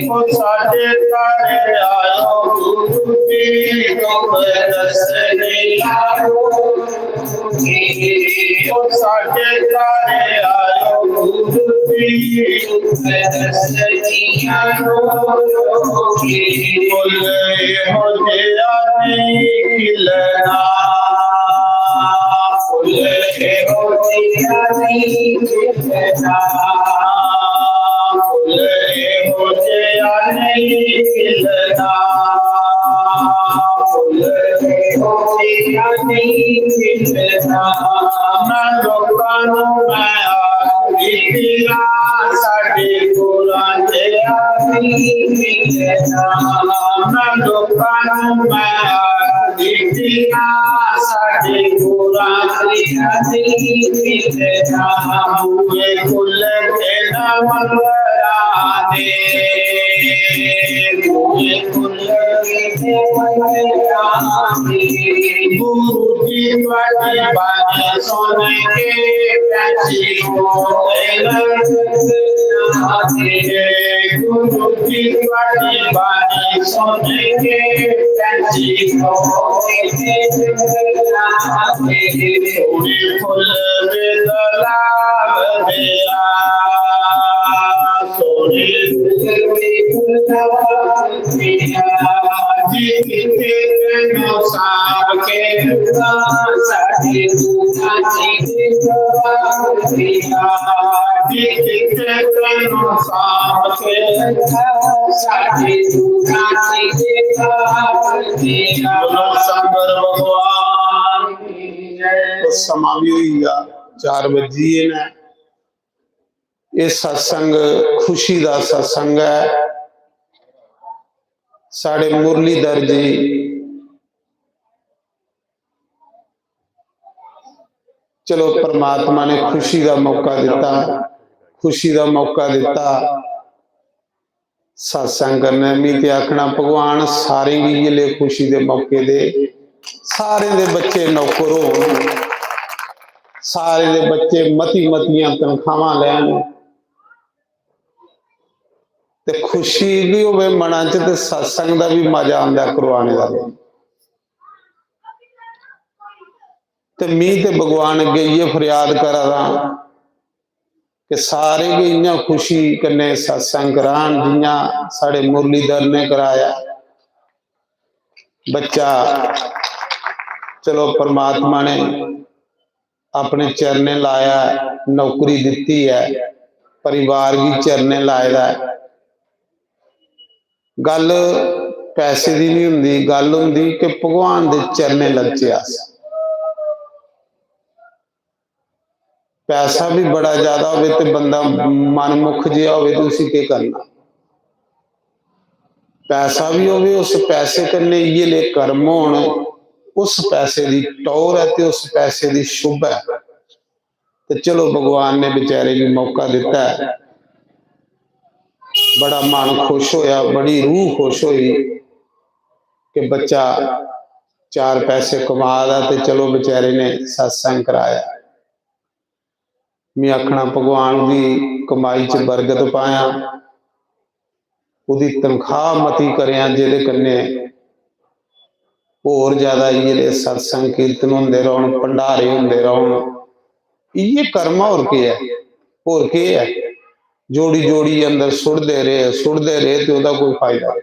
ओ साडे घर आयो गुरु जी, तुम दसनियां बूबो तेरे। ओ साडे घर आयो गुरु जी, तुम दसनियां बूबो तेरे। फुल एहो जेहा निकलना, फुल एहो जेहा निकलना, फुल एहो जेहा निकलना, फुल एहो जेहा निकलना। ना लोकां नूं मैं आखदी पीरा, साडे कोलां ते आखदी पीरा। मैं लोकां नूं मैं आखदी पीरा, साडे कोलां ते आखदी पीरा। बूहे खुल के ना मंदरां दे, बूहे खुल के ना मंदरां दे। गुरु जी तुहाडी बाणी सुन के पैंछी रोए लग जांदे। गुरु जी तुहाडी बाणी सुन के पैंछी रोए लग जांदे। सोने फुल दे गुलाब तेरा, सोने फुल दे गुलाब तेरा, जी किते तैनू सांभ के रखां, साडी पूजा जी दे बाप तेरा, जी किते तैनू सांभ के रखां, साडी पूजा जी दे बाप तेरा। बोलो शंकर भगवान की जय। तो समां भी होई गया, चार बजी गे न। एह् सत्संग खुशी दा सत्संग ऐ। साढ़े मुरलीधर जी, चलो, परमात्मा ने खुशी दा मौका दिता, खुशी दा मौका दिता सत्संग करने। मी ते आखना, भगवान सारें गी इ'यै लेह खुशी दे मौके दे, सारें दे बच्चे नौकर होन, सारें दे बच्चे मती मतियां तनखावां लैन, ते खुशी बी होवे मना च, ते सत्संग दा बी मजा आंदा करवाने दा। ते मी ते भगवान अग्गें इ'यै फरियाद करा दा कि सारे गै इ'यां खुशी कन्नै सत्संग करान जि'यां साढ़े मुरलीधर ने कराया। बच्चा, चलो, परमात्मा ने अपने चरणें लाया, नौकरी दित्ती ऐ, परिवार गी चरणें लाए दा ऐ। गल्ल पैसे दी नहीं हुंदी, गल्ल हुंदी कि भगवान दे चरणें लगचे अस। पैसा भी बड़ा ज्यादा होवे ते बंदा मनमुख जेहा होवे ते उसी केह् करना? पैसा भी होवे, उस पैसे कन्नै इ'यै ले कर्म होन, उस पैसे दी टौर ऐ ते उस पैसे दी शुभ ऐ। ते चलो, भगवान ने बेचारे गी मौका दिता ऐ। बड़ा मन खुश होया, बड़ी रूह खुश होई कि बच्चा चार पैसे कमा दा ते चलो, बेचारे ने सत्संग कराया। मैं आखना, भगवान दी कमाई च बरकत पाया, ओह्दी तनखाह मती करेआं, जेह्दे कन्नै होर ज्यादा इ'यै जेह् सत्संग कीर्तन होंदे रौह्न, भंडारे होंदे रौह्न, इ'यै कर्म ऐ, होर केह् ऐ? होर केह् ऐ? जोड़ी जोड़ी अंदर सुट्टदे रेह्, सुट्टदे रेह् ते ओह्दा कोई फायदा नेईं।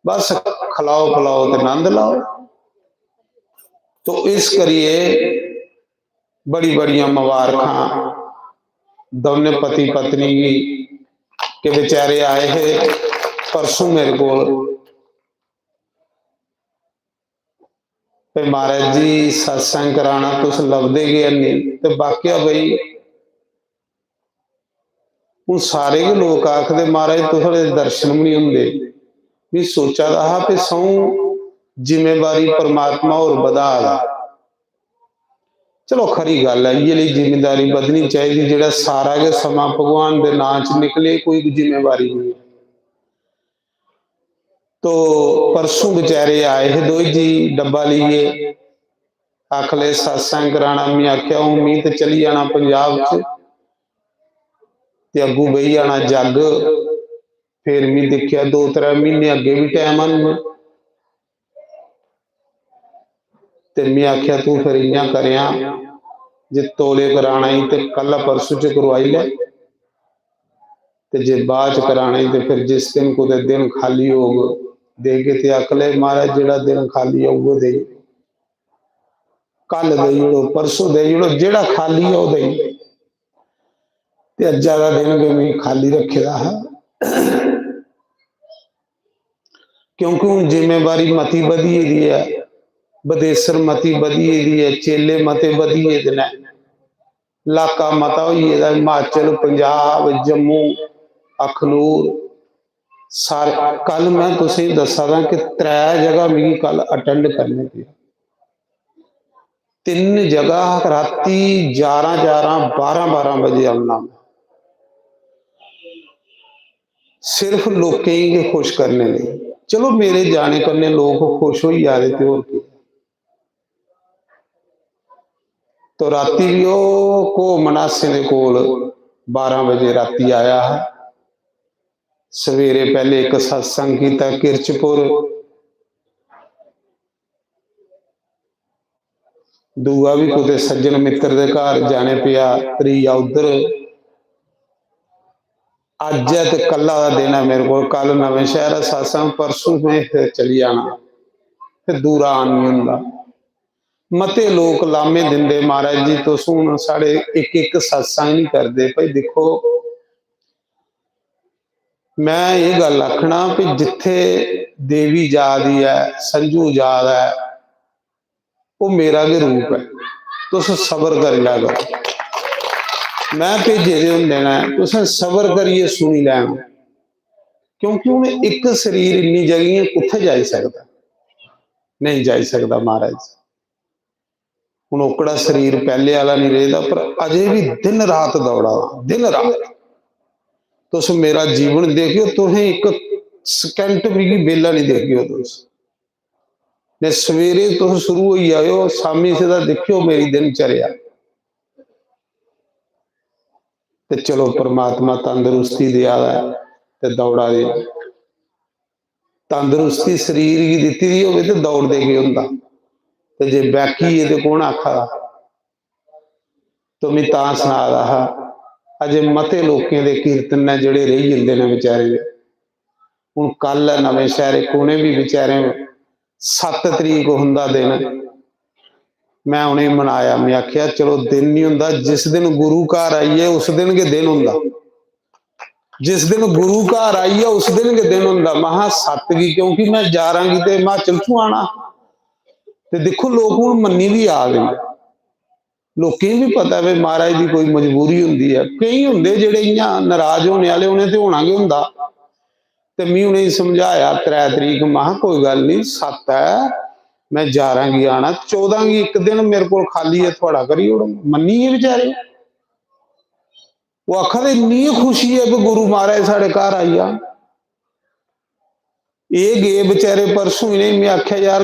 बस खलाओ, पलाओ ते नंद लाओ। तो इस करियै बड़ी बड़ियां मबारखां दौनें पति पत्नी गी कि बेचारे आए हे परसों मेरे कोल, ते महाराज जी सत्संग कराना तुस लभदे गै हैनी। ते वाकया भाई, हून सारे गै लोक आखदे, "महाराज, तुस साढ़े दर्शन बी निं होंदे।" में सोचा दा हा कि सौं जिम्मेवारी परमात्मा होर बधा दा। चलो, खरी गल्ल ऐ, इ'यै लेई जिम्मेदारी बधनी चाहिदी। जेह्ड़ा सारा गै समां भगवान दे नां च निकले, कोई जिम्मेवारी निं ऐ। तो परसों बेचारे आए हे दोए जी डब्बा लेइयै, आखले सत्संग कराना। में आखेआ, "हून में ते चली जाना पंजाब च, ते अग्गू बेही जाना जग।" फिर में दिक्खेआ, दो त्रै म्हीने अग्गें बी टैम आनू। ते में आखेआ, "तूं फिर इ'यां करेआं, जे तौले कराना ई ते कल्ल परसों च करोआई लै, ते जे बाद च कराना ई ते फिर जिस दिन कुतै दिन खाल्ली होग, देगे।" ते आखले, "महाराज, जेह्ड़ा दिन खाल्ली होग, ओह् देई, कल्ल देई ओड़ो, परसों देई ओड़ो, जेह्ड़ा खाल्ली ऐ, ओह् देई।" ते अज्जा दा दिन गै में खाल्ली रक्खे दा हा, क्योंकि हून जिम्मेवारी मती बधी गेदी ऐ, बदेसर मती बधी गेदी ऐ, चेले मते बधी गेदे न। लाका मता होई गेदा, हिमाचल, पंजाब, जम्मू, अखनूर, सारे। कल में तुसेंगी दस्सा दा कि त्रै जगह मिगी कल अटेंड करने पे। तिन्न जगह राती ग्यारह ग्यारह, बारह बारह बजे औना, सिर्फ लोकें गी खुश करने लेई। चलो, मेरे जाने कन्नै लोक खुश होई जा दे, ते होर केह्। तो राती भी ओह् घो मनासे दे कोल बारह बजे राती आया हा। सवेरे पैह्ले इक सत्संग कीता किरचपुर, दूआ बी कुतै सज्जन मित्तर दे घर जाने पेआ, त्रीया उद्धर। अज्ज ऐ ते कल्ला दा दिन ऐ मेरे कोल, कल नमें शैह्र ऐ सत्संग, परसों में फिर चली जाना, फिर दूरा आन निं होंदा। मते लोक लामे दिंदे, "महाराज जी, तुस हून साढ़े इक इक सत्संग निं करदे।" भाई दिक्खो, में एह् गल्ल आखना कि जित्थे देवी जा दी ऐ, संजू जा दा ऐ, ओह् मेरा गै रूप ऐ। तुस सबर करी लै करो। में भेजे दे होंदे न, तुसें सबर करियै सुनी लैना, क्योंकि हून इक शरीर इन्नी जगह कुत्थै जाई सकदा? नेईं जाई सकदा महाराज। हून ओकड़ा शरीर पैह्ले आह्ला निं रेह्दा, पर अजें बी दिन रात दौड़ा दा, दिन रात। तुस मेरा जीवन दिक्खेओ, तुसें इक second मिगी बेह्ला निं दिक्खेओ तुस। ते सवेरे तुस शुरू होई जाएओ, शामी सिद्धा दिक्खेओ मेरी दिनचर्या। ते चलो, परमात्मा तंदरुस्ती देआ दा ऐ ते दौड़ा दे। तंदरुस्ती शरीर गी दित्ती दी होवे ते दौड़दे केह् होंदा? ते जे बैकी ऐ ते कौन आखा दा? तो में तां सना दा हा, अजे मते लोकें दे कीर्तन न जेह्ड़े रेही जंदे न बेचारे दे। हून कल ऐ नमें शैह्र, इक उ'नें बी बेचारें सत्त तरीक हुंदा दिन, में उ'नेंगी मनाया, में आखेआ, "चलो, दिन निं हुंदा, जिस दिन गुरु घर आई गे, उस दिन गै दिन हुंदा। जिस दिन गुरु घर आई गे, उस दिन गै दिन हुंदा।" महां, "सत्त गी, क्योंकि में ग्यारह गी ते हिमाचल चों आना।" ते दिक्खो, लोक हून मन्नी बी आ दे न। लोकें गी बी पता ऐ भाई, महाराज दी कोई मजबूरी होंदी ऐ। केईं होंदे जेह्ड़े इ'यां नराज होने आह्ले, उ'नें ते होना गै होंदा। ते में उ'नेंगी समझाया त्रै तरीक, महां, "कोई गल्ल निं, सत्त ऐ, में ग्यारह गी आना, चौदां गी इक दिन मेरे कोल खाल्ली ऐ, थुआढ़ा करी ओड़ङ।" मन्नी गे बेचारे। ओह् आखा दे, "इन्नी गै खुशी ऐ कि गुरु महाराज साढ़े घर आई जान।" एह् गे बेचारे परसों, इ'नेंगी में आखेआ, "यार,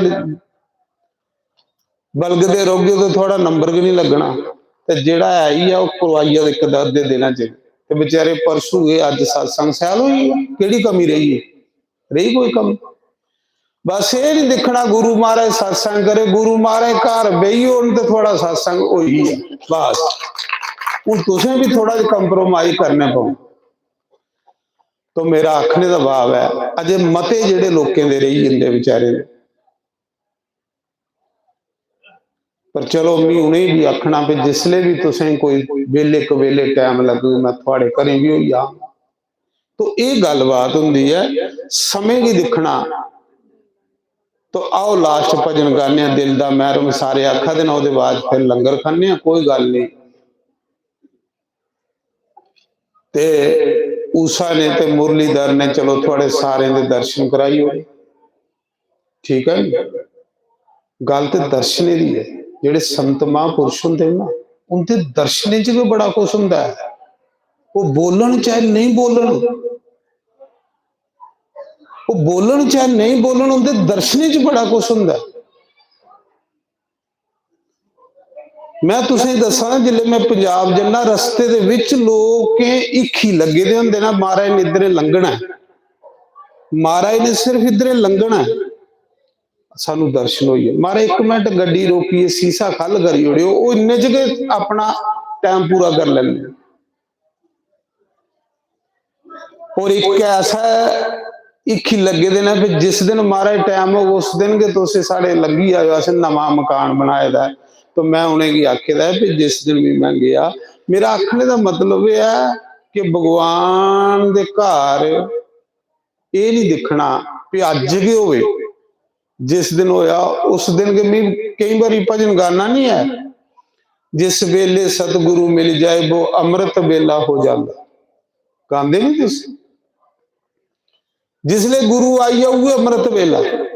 बलगदे रौह्गे ते थुआढ़ा नंबर गै निं लग्गना, ते जेह्ड़ा है ही ऐ, ओह् परोआइयै ते इक अद्धे दिनां च।" ते बेचारे परसों गे, अज्ज सत्संग, सैल होई गेआ, केह्ड़ी कमी रेही गेई? रेही कोई कमी? बस एह् निं दिक्खना गुरु महाराज सत्संग करे, गुरु महाराज घर बेही होन ते थुआढ़ा सत्संग होई गेआ। बस हून तुसें बी थोह्ड़ा जिहा compromise करने पौना। तो मेरा आखने दा भाव ऐ, अजें मते जेह्ड़े लोकें दे रेही जंदे बेचारे दे। पर चलो, मी उ'नेंगी बी आखना भी जिसले बी तुसें कोई बेले कबेले time लग्गग, मैं थुआढ़े घरें बी होई जाङ। तो एह् गल्लबात होंदी ऐ, समें गी दिक्खना। तो आओ, last भजन गाने आं, दिल दा मैह्रम, सारे आखा दे न, ओह्दे बाद फिर लंगर खन्ने आं, कोई गल्ल नेईं। ते उषा ने ते मुरलीधर ने, चलो, थुआढ़े सारें दे दर्शन कराई ओड़े। ठीक है नी? गल्ल ते दर्शनें दी ऐ। जेह्ड़े संत महापुरुष होंदे न ना, उं'दे दर्शनें च गै बड़ा कुछ होंदा ऐ। ओह् बोलन चाहे नेईं बोलन, ओह् बोलन चाहे नेईं बोलन, उं'दे दर्शनें च बड़ा कुछ होंदा ऐ। मैं तुसेंगी दस्सां, जिसलै मैं पंजाब जन्ना, रस्ते दे बिच लोकें हिक्खी लग्गे दे होंदे न, "महाराज ने इद्धरें लंघना ऐ, महाराज ने सिर्फ इद्धरें लंघना ऐ।" सानू दर्शन होई गे। "महाराज, इक मिंट गड्डी रोकियै शीशा खल्ल करी ओड़ेओ।" ओह् इन्ने च गै अपना time पूरा करी लैंदे। और इक ऐसा हिक्खी लग्गे दे न, फिर जिस दिन महाराज time होग, उस दिन गै तुस साढ़े लग्गी जाएओ, असें नमां मकान बनाए दा ऐ। तो मैं उ'नेंगी आखे दा ऐ, फिर जिस दिन भी मैं गया, मेरा आखने दा मतलब एह् ऐ कि भगवान दे घर एह् नहीं दिक्खना कि अज्ज गै होए, जिस दिन होया उस दिन गै। मैं केई बारी भजन गाना नहीं ऐ, "जिस वेले सतगुरु मिल जाए, वो अमृत वेला हो जाता।" गांदे नहीं तुस? जिसले गुरु आई जाए, उ'ऐ अमृत वेला।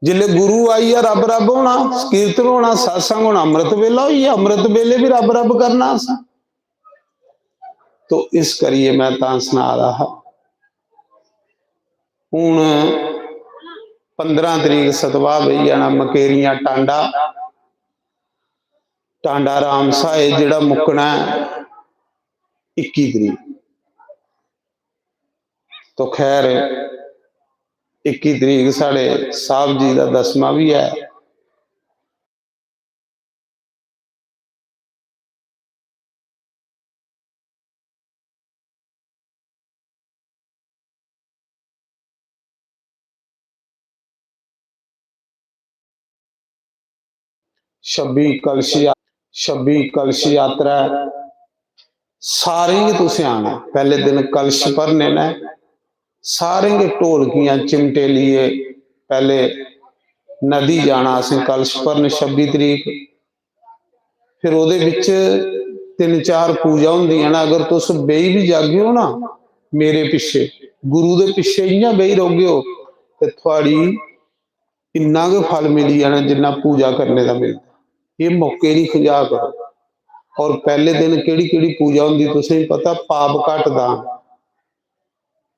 जिसले गुरु आई गेआ, रब रब होना, कीर्तन होना, सत्संग होना, अमृत वेला होई गेआ। अमृत वेले भी रब रब करना असें। तो इस करियै मैं तां सना दा हा। हून पंदरां तरीक सतवाह बेही जाना, मकेरियां टांडा, टांडा राम साए जेह्ड़ा मुक्कना ऐ इक्की तरीक। तो खैर, इक्की तरीक साढ़े साहब जी दा दसमा भी ऐ। छब्बी कलश या-, छब्बी कलश यात्रा ऐ। सारें गी तुसें आना ऐ। पैह्ले दिन कलश भरने न, सारें गी ढोलकियां, चिमटे लेइयै पैह्ले नदी जाना असें कलश भरन छब्बी तरीक। फिर ओह्दे बिच तिन्न चार पूजा होंदियां न। अगर तुस बेही बी जागेओ ना मेरे पिच्छे, गुरु दे पिच्छे इ'यां बेही रौह्गेओ, ते थुआढ़ी इन्ना गै फल मिली जाना जिन्ना पूजा करने दा मिलदा। एह् मौके दी खंजा करो। और पैह्ले दिन केह्ड़ी केह्ड़ी पूजा होंदी तुसेंगी पता? पाप घट दान,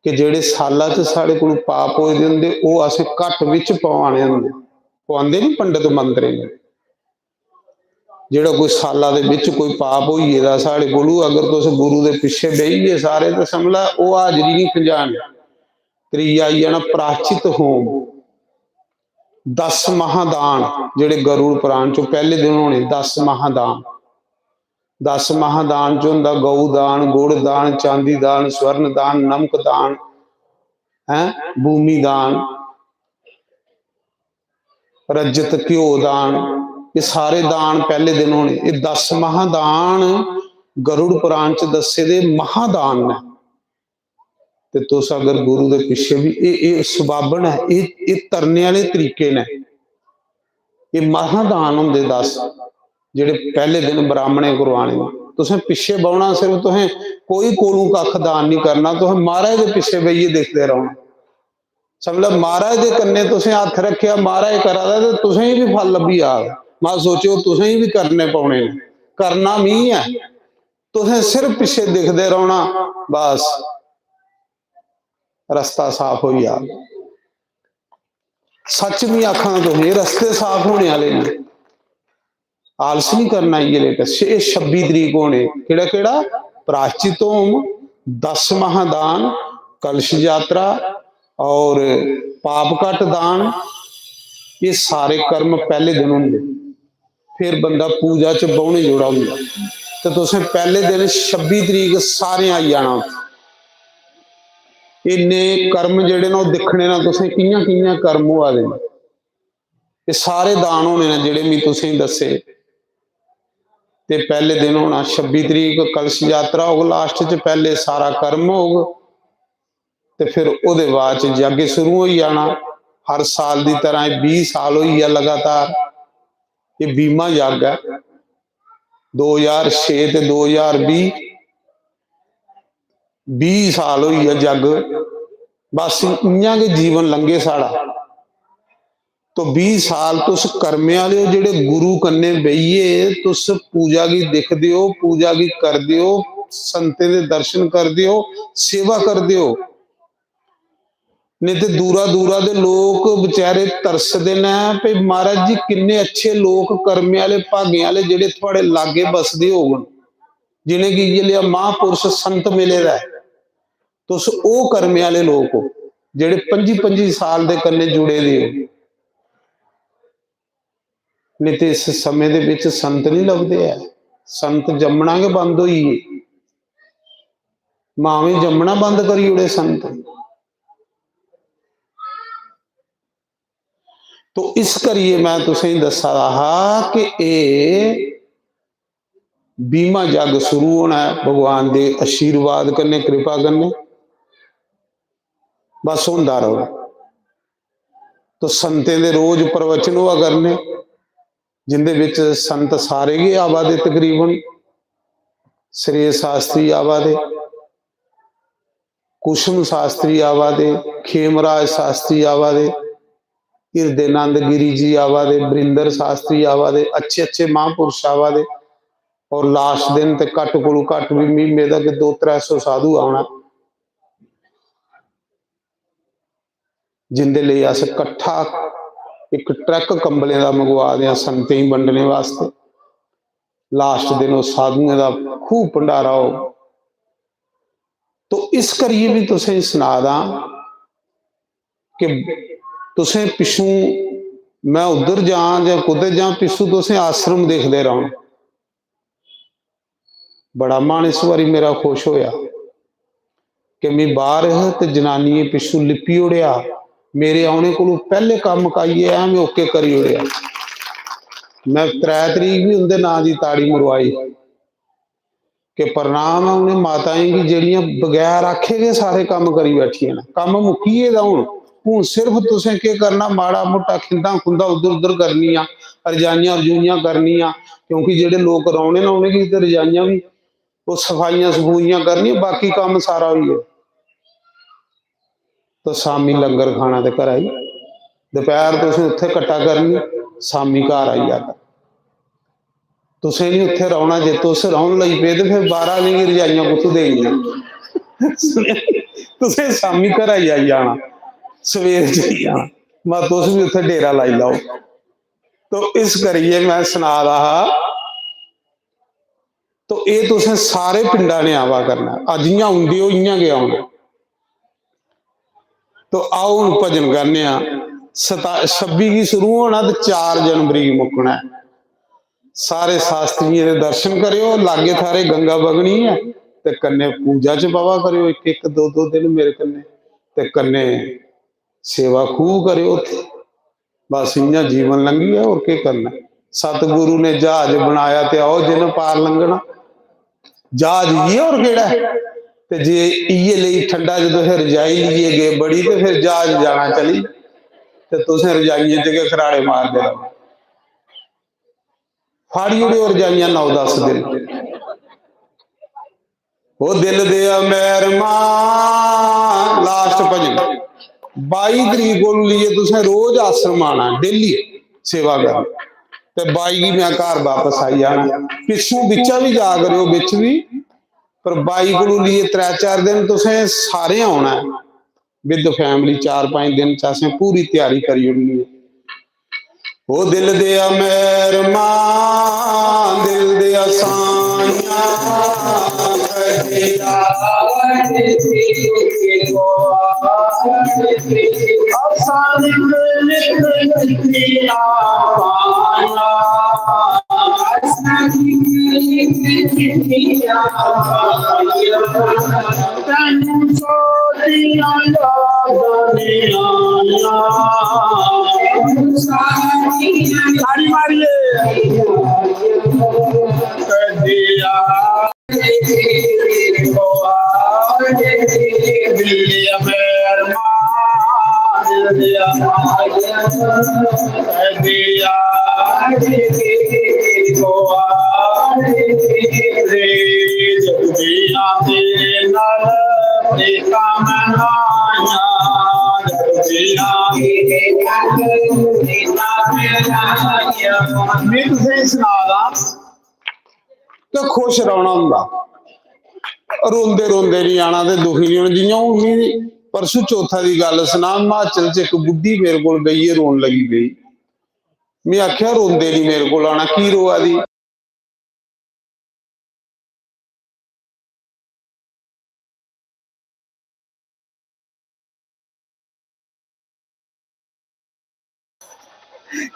कि जेह्ड़े साला च साढ़े कोल पाप होए दे होंदे, ओह् असें घट बिच पवाने होंदे। पवांदे नी पंडत मंदरें च। जेह्ड़ा कोई साला दे बिच कोई पाप होई गेदा साढ़े कोलू, अगर तुस गुरु दे पिच्छे बेही गे सारे, ते समझ लै ओह् हाजरी नी खंजानी। त्रीया आई जाना प्राश्चित होम, दस महादान, जेह्ड़े गरुड़ पुराण चों पैह्ले दिन होने, दस महादान। दस महादान च होंदा गौ दान, गुड़ दान, चांदी दान, स्वर्ण दान, नमक दान, हैं, भूमि दान, रजत घ्यो दान, एह् सारे दान पैह्ले दिन होने। एह् दस महादान गरुड़ पुराण च दस्से दे महादान न। ते तुस अगर गुरु दे पिच्छे बी, एह्, एह् सुभाबन ऐ, एह्, एह् तरने आह्ले तरीके न। एह् महादान होंदे दस, जेह्ड़े पैह्ले दिन ब्राह्मणें करवाने। तुसें पिच्छे बौह्ना, सिर्फ तुसें कोई कोलू कक्ख दान निं करना, तुसें महाराज दे पिच्छे बेहियै दिखदे रौह्ना। समझ लो, महाराज दे कन्नै तुसें हत्थ रक्खेआ, महाराज करा दा, ते तुसें गी बी फल लब्भी जाग। मत सोचो तुसें गी बी करने पौने न, करना मी ऐ। तुसें सिर्फ पिच्छे दिखदे रौह्ना, बस रस्ता साफ होई जाग। सच मी आखां तुसें, एह् रस्ते साफ होने आह्ले न। आलस नहीं करना, इ'यै लेट। एह् छब्बी तरीक होने, केह्ड़ा केह्ड़ा? प्राश्चित होम, दस महादान, कलश यात्रा और पाप घट दान, ये सारे कर्म पैह्ले दिन होंदे। फिर बंदा पूजा च बौह्ने जोड़ा होंदा। ते तुसें पैह्ले दिन छब्बी तरीक सारें आई जाना। इन्ने कर्म जेह्ड़े न, ओह् दिक्खने न तुसें, कि'यां कि'यां कर्म होआ दे न। एह् सारे दान होने न जेह्ड़े मी तुसें दस्से। ते पैह्ले दिन होना छब्बी तरीक, कलश यात्रा होग, लास्ट च पैह्ले सारा कर्म होग। ते फिर ओह्दे बाद च यज्ञ शुरू होई जाना। हर साल दी तरह एह् बीह् साल होई गेआ लगातार। एह् बीहमां यज्ञ ऐ। दो ज्हार छे ते दो ज्हार बीह्, बीह् साल होई गेआ यज्ञ। बस इ'यां गै जीवन लंघे साढ़ा। तो बीह् साल तुस कर्मे आह्ले ओ, जेह्ड़े गुरु कन्नै बेहियै तुस पूजा गी दिखदे ओ, पूजा गी करदे ओ, संतें दे दर्शन करदे ओ, सेवा करदे ओ। नेईं ते दूरा दूरा दे लोक बेचारे तरसदे न भई महाराज जी, किन्ने अच्छे लोक, कर्मे आह्ले, भागें आह्ले, जेह्ड़े थुआढ़े लागै बसदे होङन, जिनेंगी इ'यै लेआ महापुरुष संत मिले दा ऐ। तुस ओह् कर्मे आह्ले लोक ओ, जेह्ड़े पंजी पंजी साल दे कन्नै जुड़े दे ओ। नेईं ते इस समें दे बिच संत निं लभदे ऐ। संत जम्मना गै बंद होई गे। मावें जम्मना बंद करी ओड़े संत। तो इस करियै मैं तुसेंगी दस्सा दा हा कि एह् बीहमां जग शुरू होना ऐ भगवान दे आशीर्वाद कन्नै, कृपा कन्नै। बस होंदा र'वै। तो संतें दे रोज प्रवचन होआ करने, जिंदे बिच संत सारे गै आवा दे तकरीबन। श्रेय शास्त्री आवा दे, कुसुम शास्त्री आवा दे, खेमराज शास्त्री आवा दे, हिरदेनंद गिरी जी आवा दे, बरिंदर शास्त्री आवा दे, अच्छे अच्छे महापुरुष आवा दे। और लास्ट दिन ते घट्ट कोलू घट्ट भी मी मेद ऐ कि दो त्रै सौ साधु आना, जिंदे लेई अस कट्ठा इक ट्रक कंबलें दा मंगवा दे आं संतें गी बंडने वास्ते। लास्ट दिन ओह् साधुएं दा खूब भंडारा होग। तो इस करियै भी तुसें सना दा कि तुसें पिच्छों मैं उद्धर जां जां कुद्धर जां, पिच्छों तुसें आश्रम दिखदे रौह्ना। बड़ा मन इस बारी मेरा खुश होया कि मैं बाहर हा ते जनानियें पिच्छों लिपी ओड़ेआ। मेरे औने कोलू पैह्ले कम्म मकाइयै आया, मैं ओके करी ओड़ेआ। मैं त्रै तरीक भी उंदे नां दी ताड़ी मरवाई कि प्रणाम ऐ उ'नें माताएं गी जेह्ड़ियां बगैर आखे गै सारे कम्म करी बैठियां न। कम्म मुक्की गेदा हून, हून सिर्फ तुसें केह् करना, माड़ा मुट्टा खिंदा खुंदा उद्धर उद्धर करनियां, रजाइयां रजूइयां करनियां, क्योंकि जेह्ड़े लोक रौह्ने न उ'नेंगी ते रजाइयां बी, ओह् सफाइयां सफूइयां करनियां, बाकी कम्म सारा होई गेआ। तो शामी लंगर खाना ते घरा ही, दपैह्र तुसें उत्थै कट्टा करनी, शामी घर आई जाना। तुसें निं उत्थै रौह्ना, जे तुस रौह्न लगी पे ते फिर बाह्रा आह्लें गी रजाइयां कुत्थूं देनियां? तुसें शामी घरा ही आई जाना, सवेरे चली जाना, मत तुस बी उत्थै डेरा लाई लैओ। तो इस करियै मैं सना दा हा, तो एह् तुसें सारे पिंडा ने आवा करना, अज्ज इ'यां औंदे ओ इ'यां गै औना। तो आओ हून भजन करने आं। सता-, छब्बी गी शुरू होना ते चार जनवरी गी मुक्कना ऐ। सारे शास्त्रियें दे दर्शन करेओ, लाग्गे थारे गंगा बगनी ऐ, ते कन्नै पूजा च बवा करेओ इक इक दो दो दिन मेरे कन्नै, ते कन्नै सेवा खूब करेओ उत्थै। बस इ'यां जीवन लंघी गेआ, होर केह् करना? सतगुरु ने ज्हाज बनाया ते आओ जिन पार लंघना। ज्हाज इ'यै, होर केह्ड़ा ऐ? ते जे इ'यै लेई ठंडा च तुसें रजाई लेइयै गे बड़ी, ते फिर ज्हाज जाना चली, ते तुसें रजाइयें च गै खराड़े मारदे रौह्ना। फाड़ी ओड़ेओ रजाइयां नौ दस दिन। ओ दिल दे मैरमा, लास्ट भजन। बाई तरीक कोलू लेइयै तुसें रोज आश्रम आना, डेली सेवा करनी, ते बाई गी मैं घर बापस आई जाना। पिच्छों बिच्चा बी जा करेओ, बिच बी, पर बाई कोलू लेइयै त्रै चार दिन तुसें सारे औना ऐ। विद फैमिली चार पंज दिन च असें पूरी त्यारी करी ओड़नी ऐ। ओ दिल दे मैरमा, दिल दे साइयां, कहिया ताड़ी मारिए। में तुसें सना दा ते खुश रौहना होंदा। रोंदे रोंदे नहीं आना ते दुखी नहीं होना। जियां हून मी परसों चौथा दी गल्ल सना, हिमाचल च इक बुड्ढी मेरे कोल बेहियै रोन लगी पेई। में आखेआ, "रोंदे नहीं मेरे कोल आना, की रोआ दी?"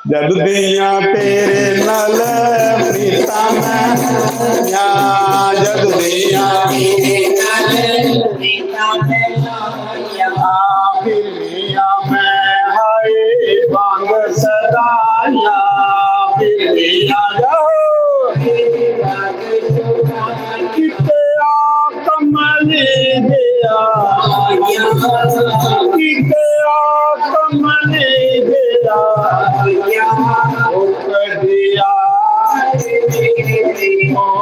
जद दियां तेरे नाल प्रीतां मैं, या जद दियां तेरे नाल प्रीतां मैं, या फिर मियां मैं हाय बांग सदाया, फिर मियां जाओ। कितया कमली गया, कितया कमली गया, ओ कदिया, ओ आ,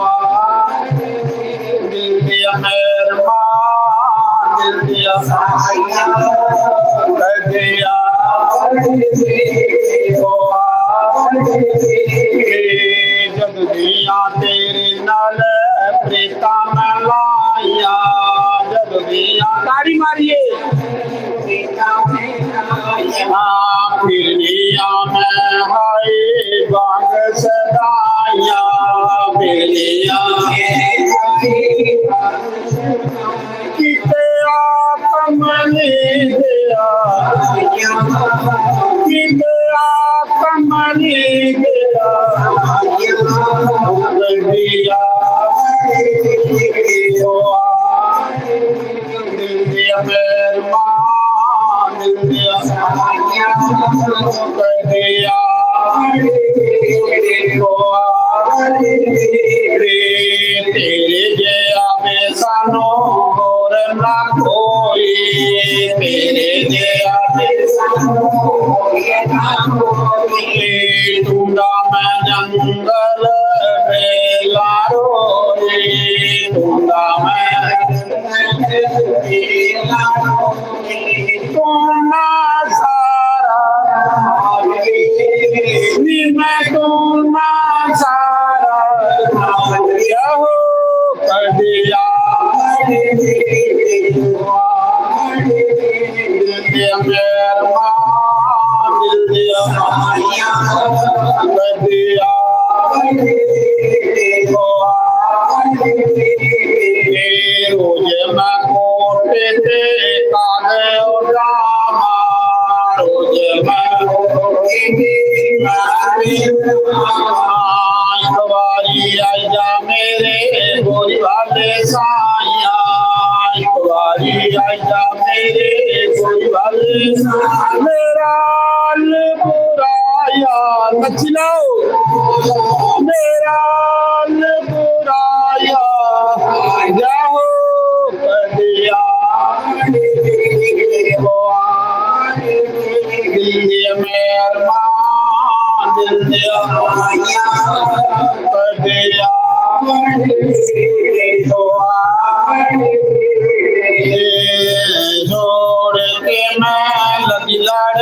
दिल दिया मेहरबान, दिल दिया, कदिया, ओ आ, जद दियां तेरे नाल प्रीतां मैं लाइयां, जद दियां ताड़ी मारिए। हाँ, फिर मियां मैं हाय बांग सदाया, फिर मियां कितया कमली गया, कितया कमली गया, गया। दिल दिया मेहरबान, दिल दिया कदिया। तेरे जया बेसानो और ना कोई, तेरे जया बेसानो और ना कोई। टूंडा मैं जंगल बेला रोई, टूंडा मैं जंगल बेला रोई। तू ना सारा, नी मैं तू ना सारा, हो कदिया। दिल दिया मेहरबान, दिल दिया कदिया। रोज मैं कोटे ते कागज उड़ामा, रोज मैं कोटे ते कागज उड़ामा। एक बारी आजा मेरे गोरी वाले साइया, एक बारी आजा मेरे गोरी वाले साइया। मेरा हाल बुराया, नची लाओ। मेरा हाल बुराया, जाओ कदिया। दिल दिया मेहरबान, दिल दिया कदिया। छोड़ के मैं लगी लड़,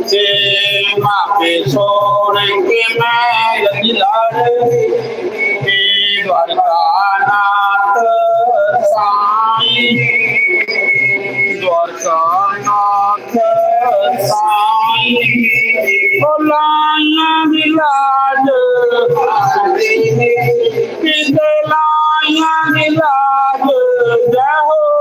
ते मापे छोड़ के मैं लगी लड़, हे द्वारका नाथ साईं, द्वारका नाथ साईं। ओ लाइयां दी लाज, किते लाइयां दी लाज, जय हो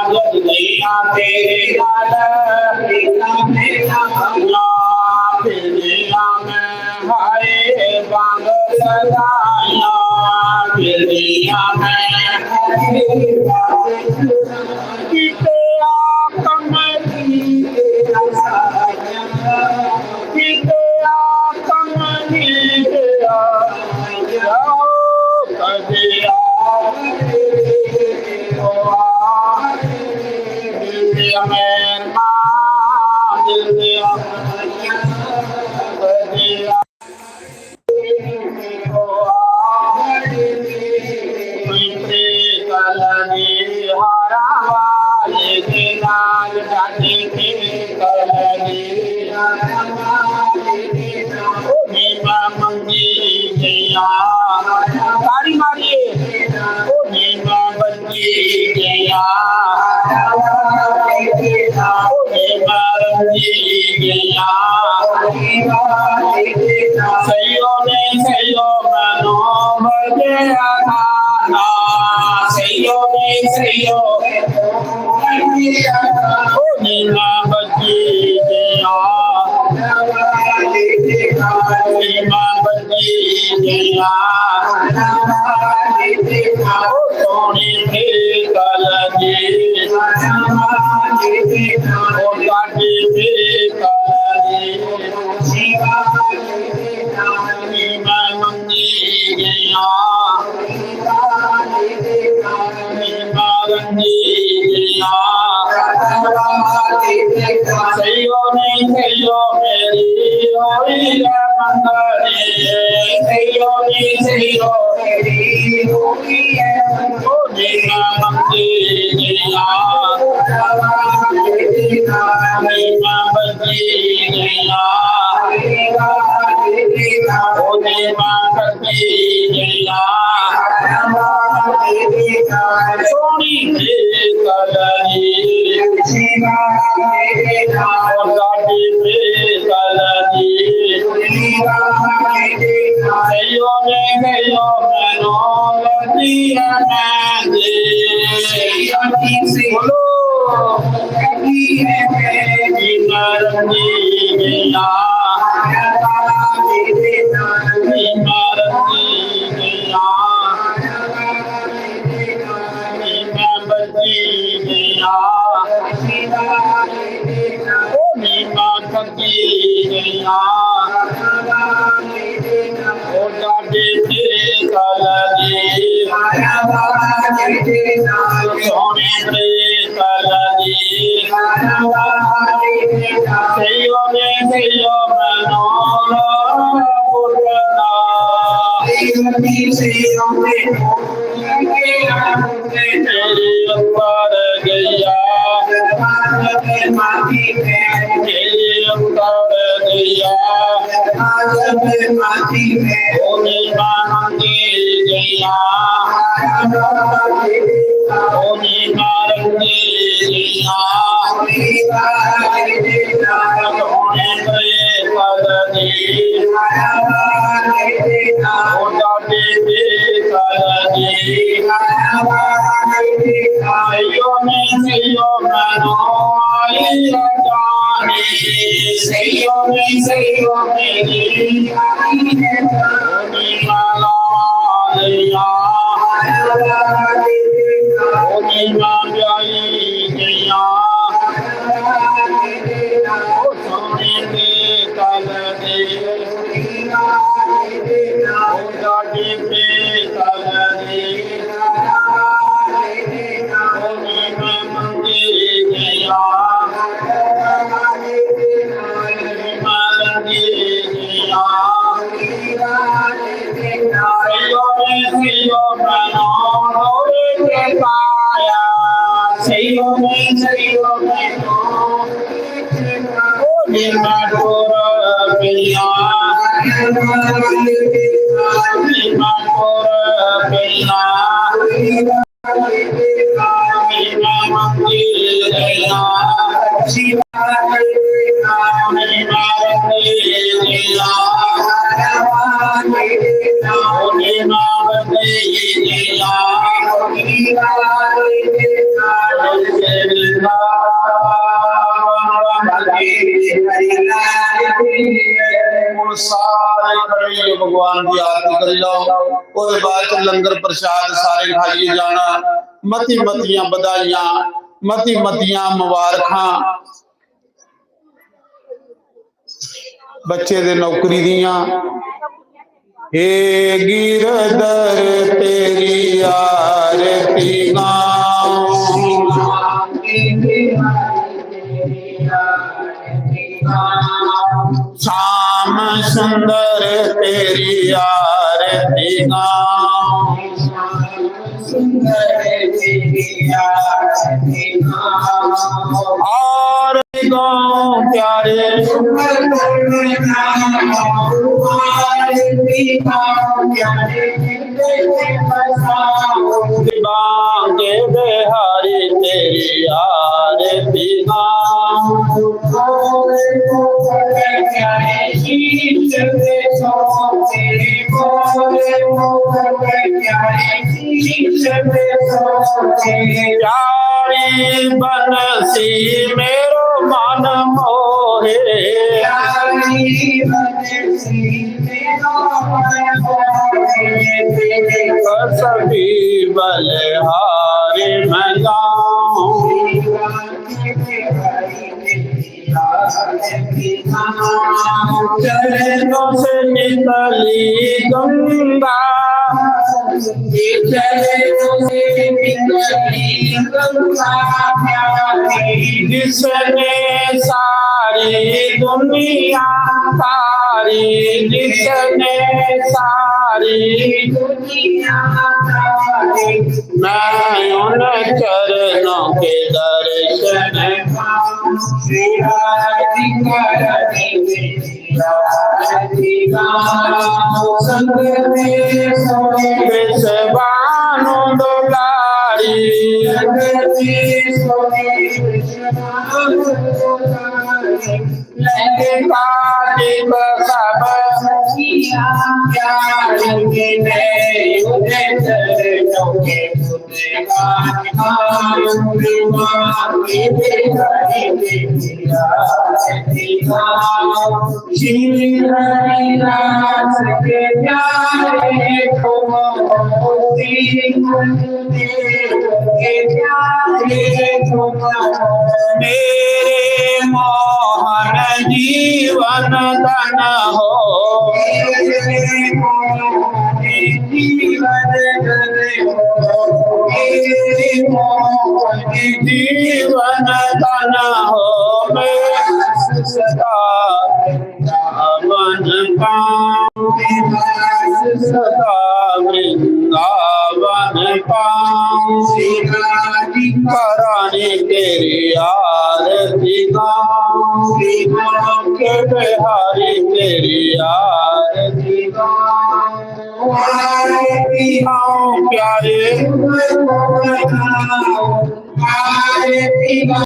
दुनिया तेरे नाल, दुनिया में हाय बंग सदाया, दुनिया में हाय बंग सदाया। किते आ कमली तेरा साया, किते आ कमली तेरा साया, कदे आ मेरा मेहरबान, दिल दिया, कदे आ तारी मारिए। गया, ओ मेरा जी गया। सही ओ नहीं सही ओ, मनो बजे आना। सही ओ नहीं सही ओ, ओ नीमा बजी गया। नीमा बजी गया। ओ सोनी बेकल जी, ओ लाडी बेकल जी, मैं मंगी गया, मैं मंगी गया। सही ओ नहीं सही ओ मेरी होई है मंगनी, सही ओ नहीं सही ओ मेरी होई है मंगनी। ओ नीमा मंगी गया, नीमा मंगी गया, ओ नीमा मंगी गया। सोनी बेकल जी, ओ लाडी बेकल जी, सही ओ नहीं सही ओ, मनो बजी आना। बोलो। ओ लाडी बेकल जी, सोनी बेकल जी, सही ओ नहीं सही ओ मनो पुरना। तेरे अंदर गया, तेरे अंदर गया, ओ नीमा मंगी गया, ओ नीमा मंगी गया। सोनी बेकल जी, ओ लाडी बेकल जी, सही ओ नहीं सही ओ मनो आई जानी, सही ओ नहीं सही ओ मेरी आई है जानी। ओ नीमा लालिया, ओ नीमा ब्याही गया, ओ सोनी बेकल जी, ओ लाडी बेकल जी, ओ नीमा मंगी गया, नीमा मंगी गया। सही ओ नहीं सही ओ मनो होवे के पाया, सही ओ नहीं सही ओ मनो। ओ नीमा टोर पिया, नीमा टोर पिया। भगवान दी आरती करी लैओ। ओह्दे बाद च लंगर प्रसाद सारे खाइयै जाना। मती मतियां बधाइयां, मती मतियां मुबारखां। बच्चे दे नौकरी दियां। हे गिरधर तेरी आरती गाऊं, श्याम सुंदर तेरी आरती गाऊं, सुंदर तेरी आरती गाऊं। और गाऊं प्यारे, आरती गाऊं प्यारे, बांके बिहारी तेरी आरती गाऊं। प्यारी बंसी मेरो मन मोहे, प्यारी बंसी मेरो मन मोहे, तेरे कसबी बलिहारी मैं गाऊं। चरणों से निकली गंगा, चरणों से निकली गंगा, जिसने सारी दुनिया तारी, जिसने सारी दुनिया तारी। मैं उन चरणों के दर्शन पाऊं। संग में सोए कृष्ण भानु दुलारी। संग में सोए कृष्ण भानु दुलारी। लंकाधिप सब प्यार में उदय चरणों के श्री हरिदास के प्यारे को, श्री गुरुदेव के प्यारे को, मेरे मोहन जीवन धन हो, मेरे मोहन जीवन धन हो, मेरे मोहन जीवन धन हो, मैं सदा वृंदावन पाऊं, सदा वृंदावन पाऊं। रानी तेरी आरती गाऊं, के बिहारी तेरी आरती गाऊं। आरती गाऊं प्यारे, आरती गाऊं।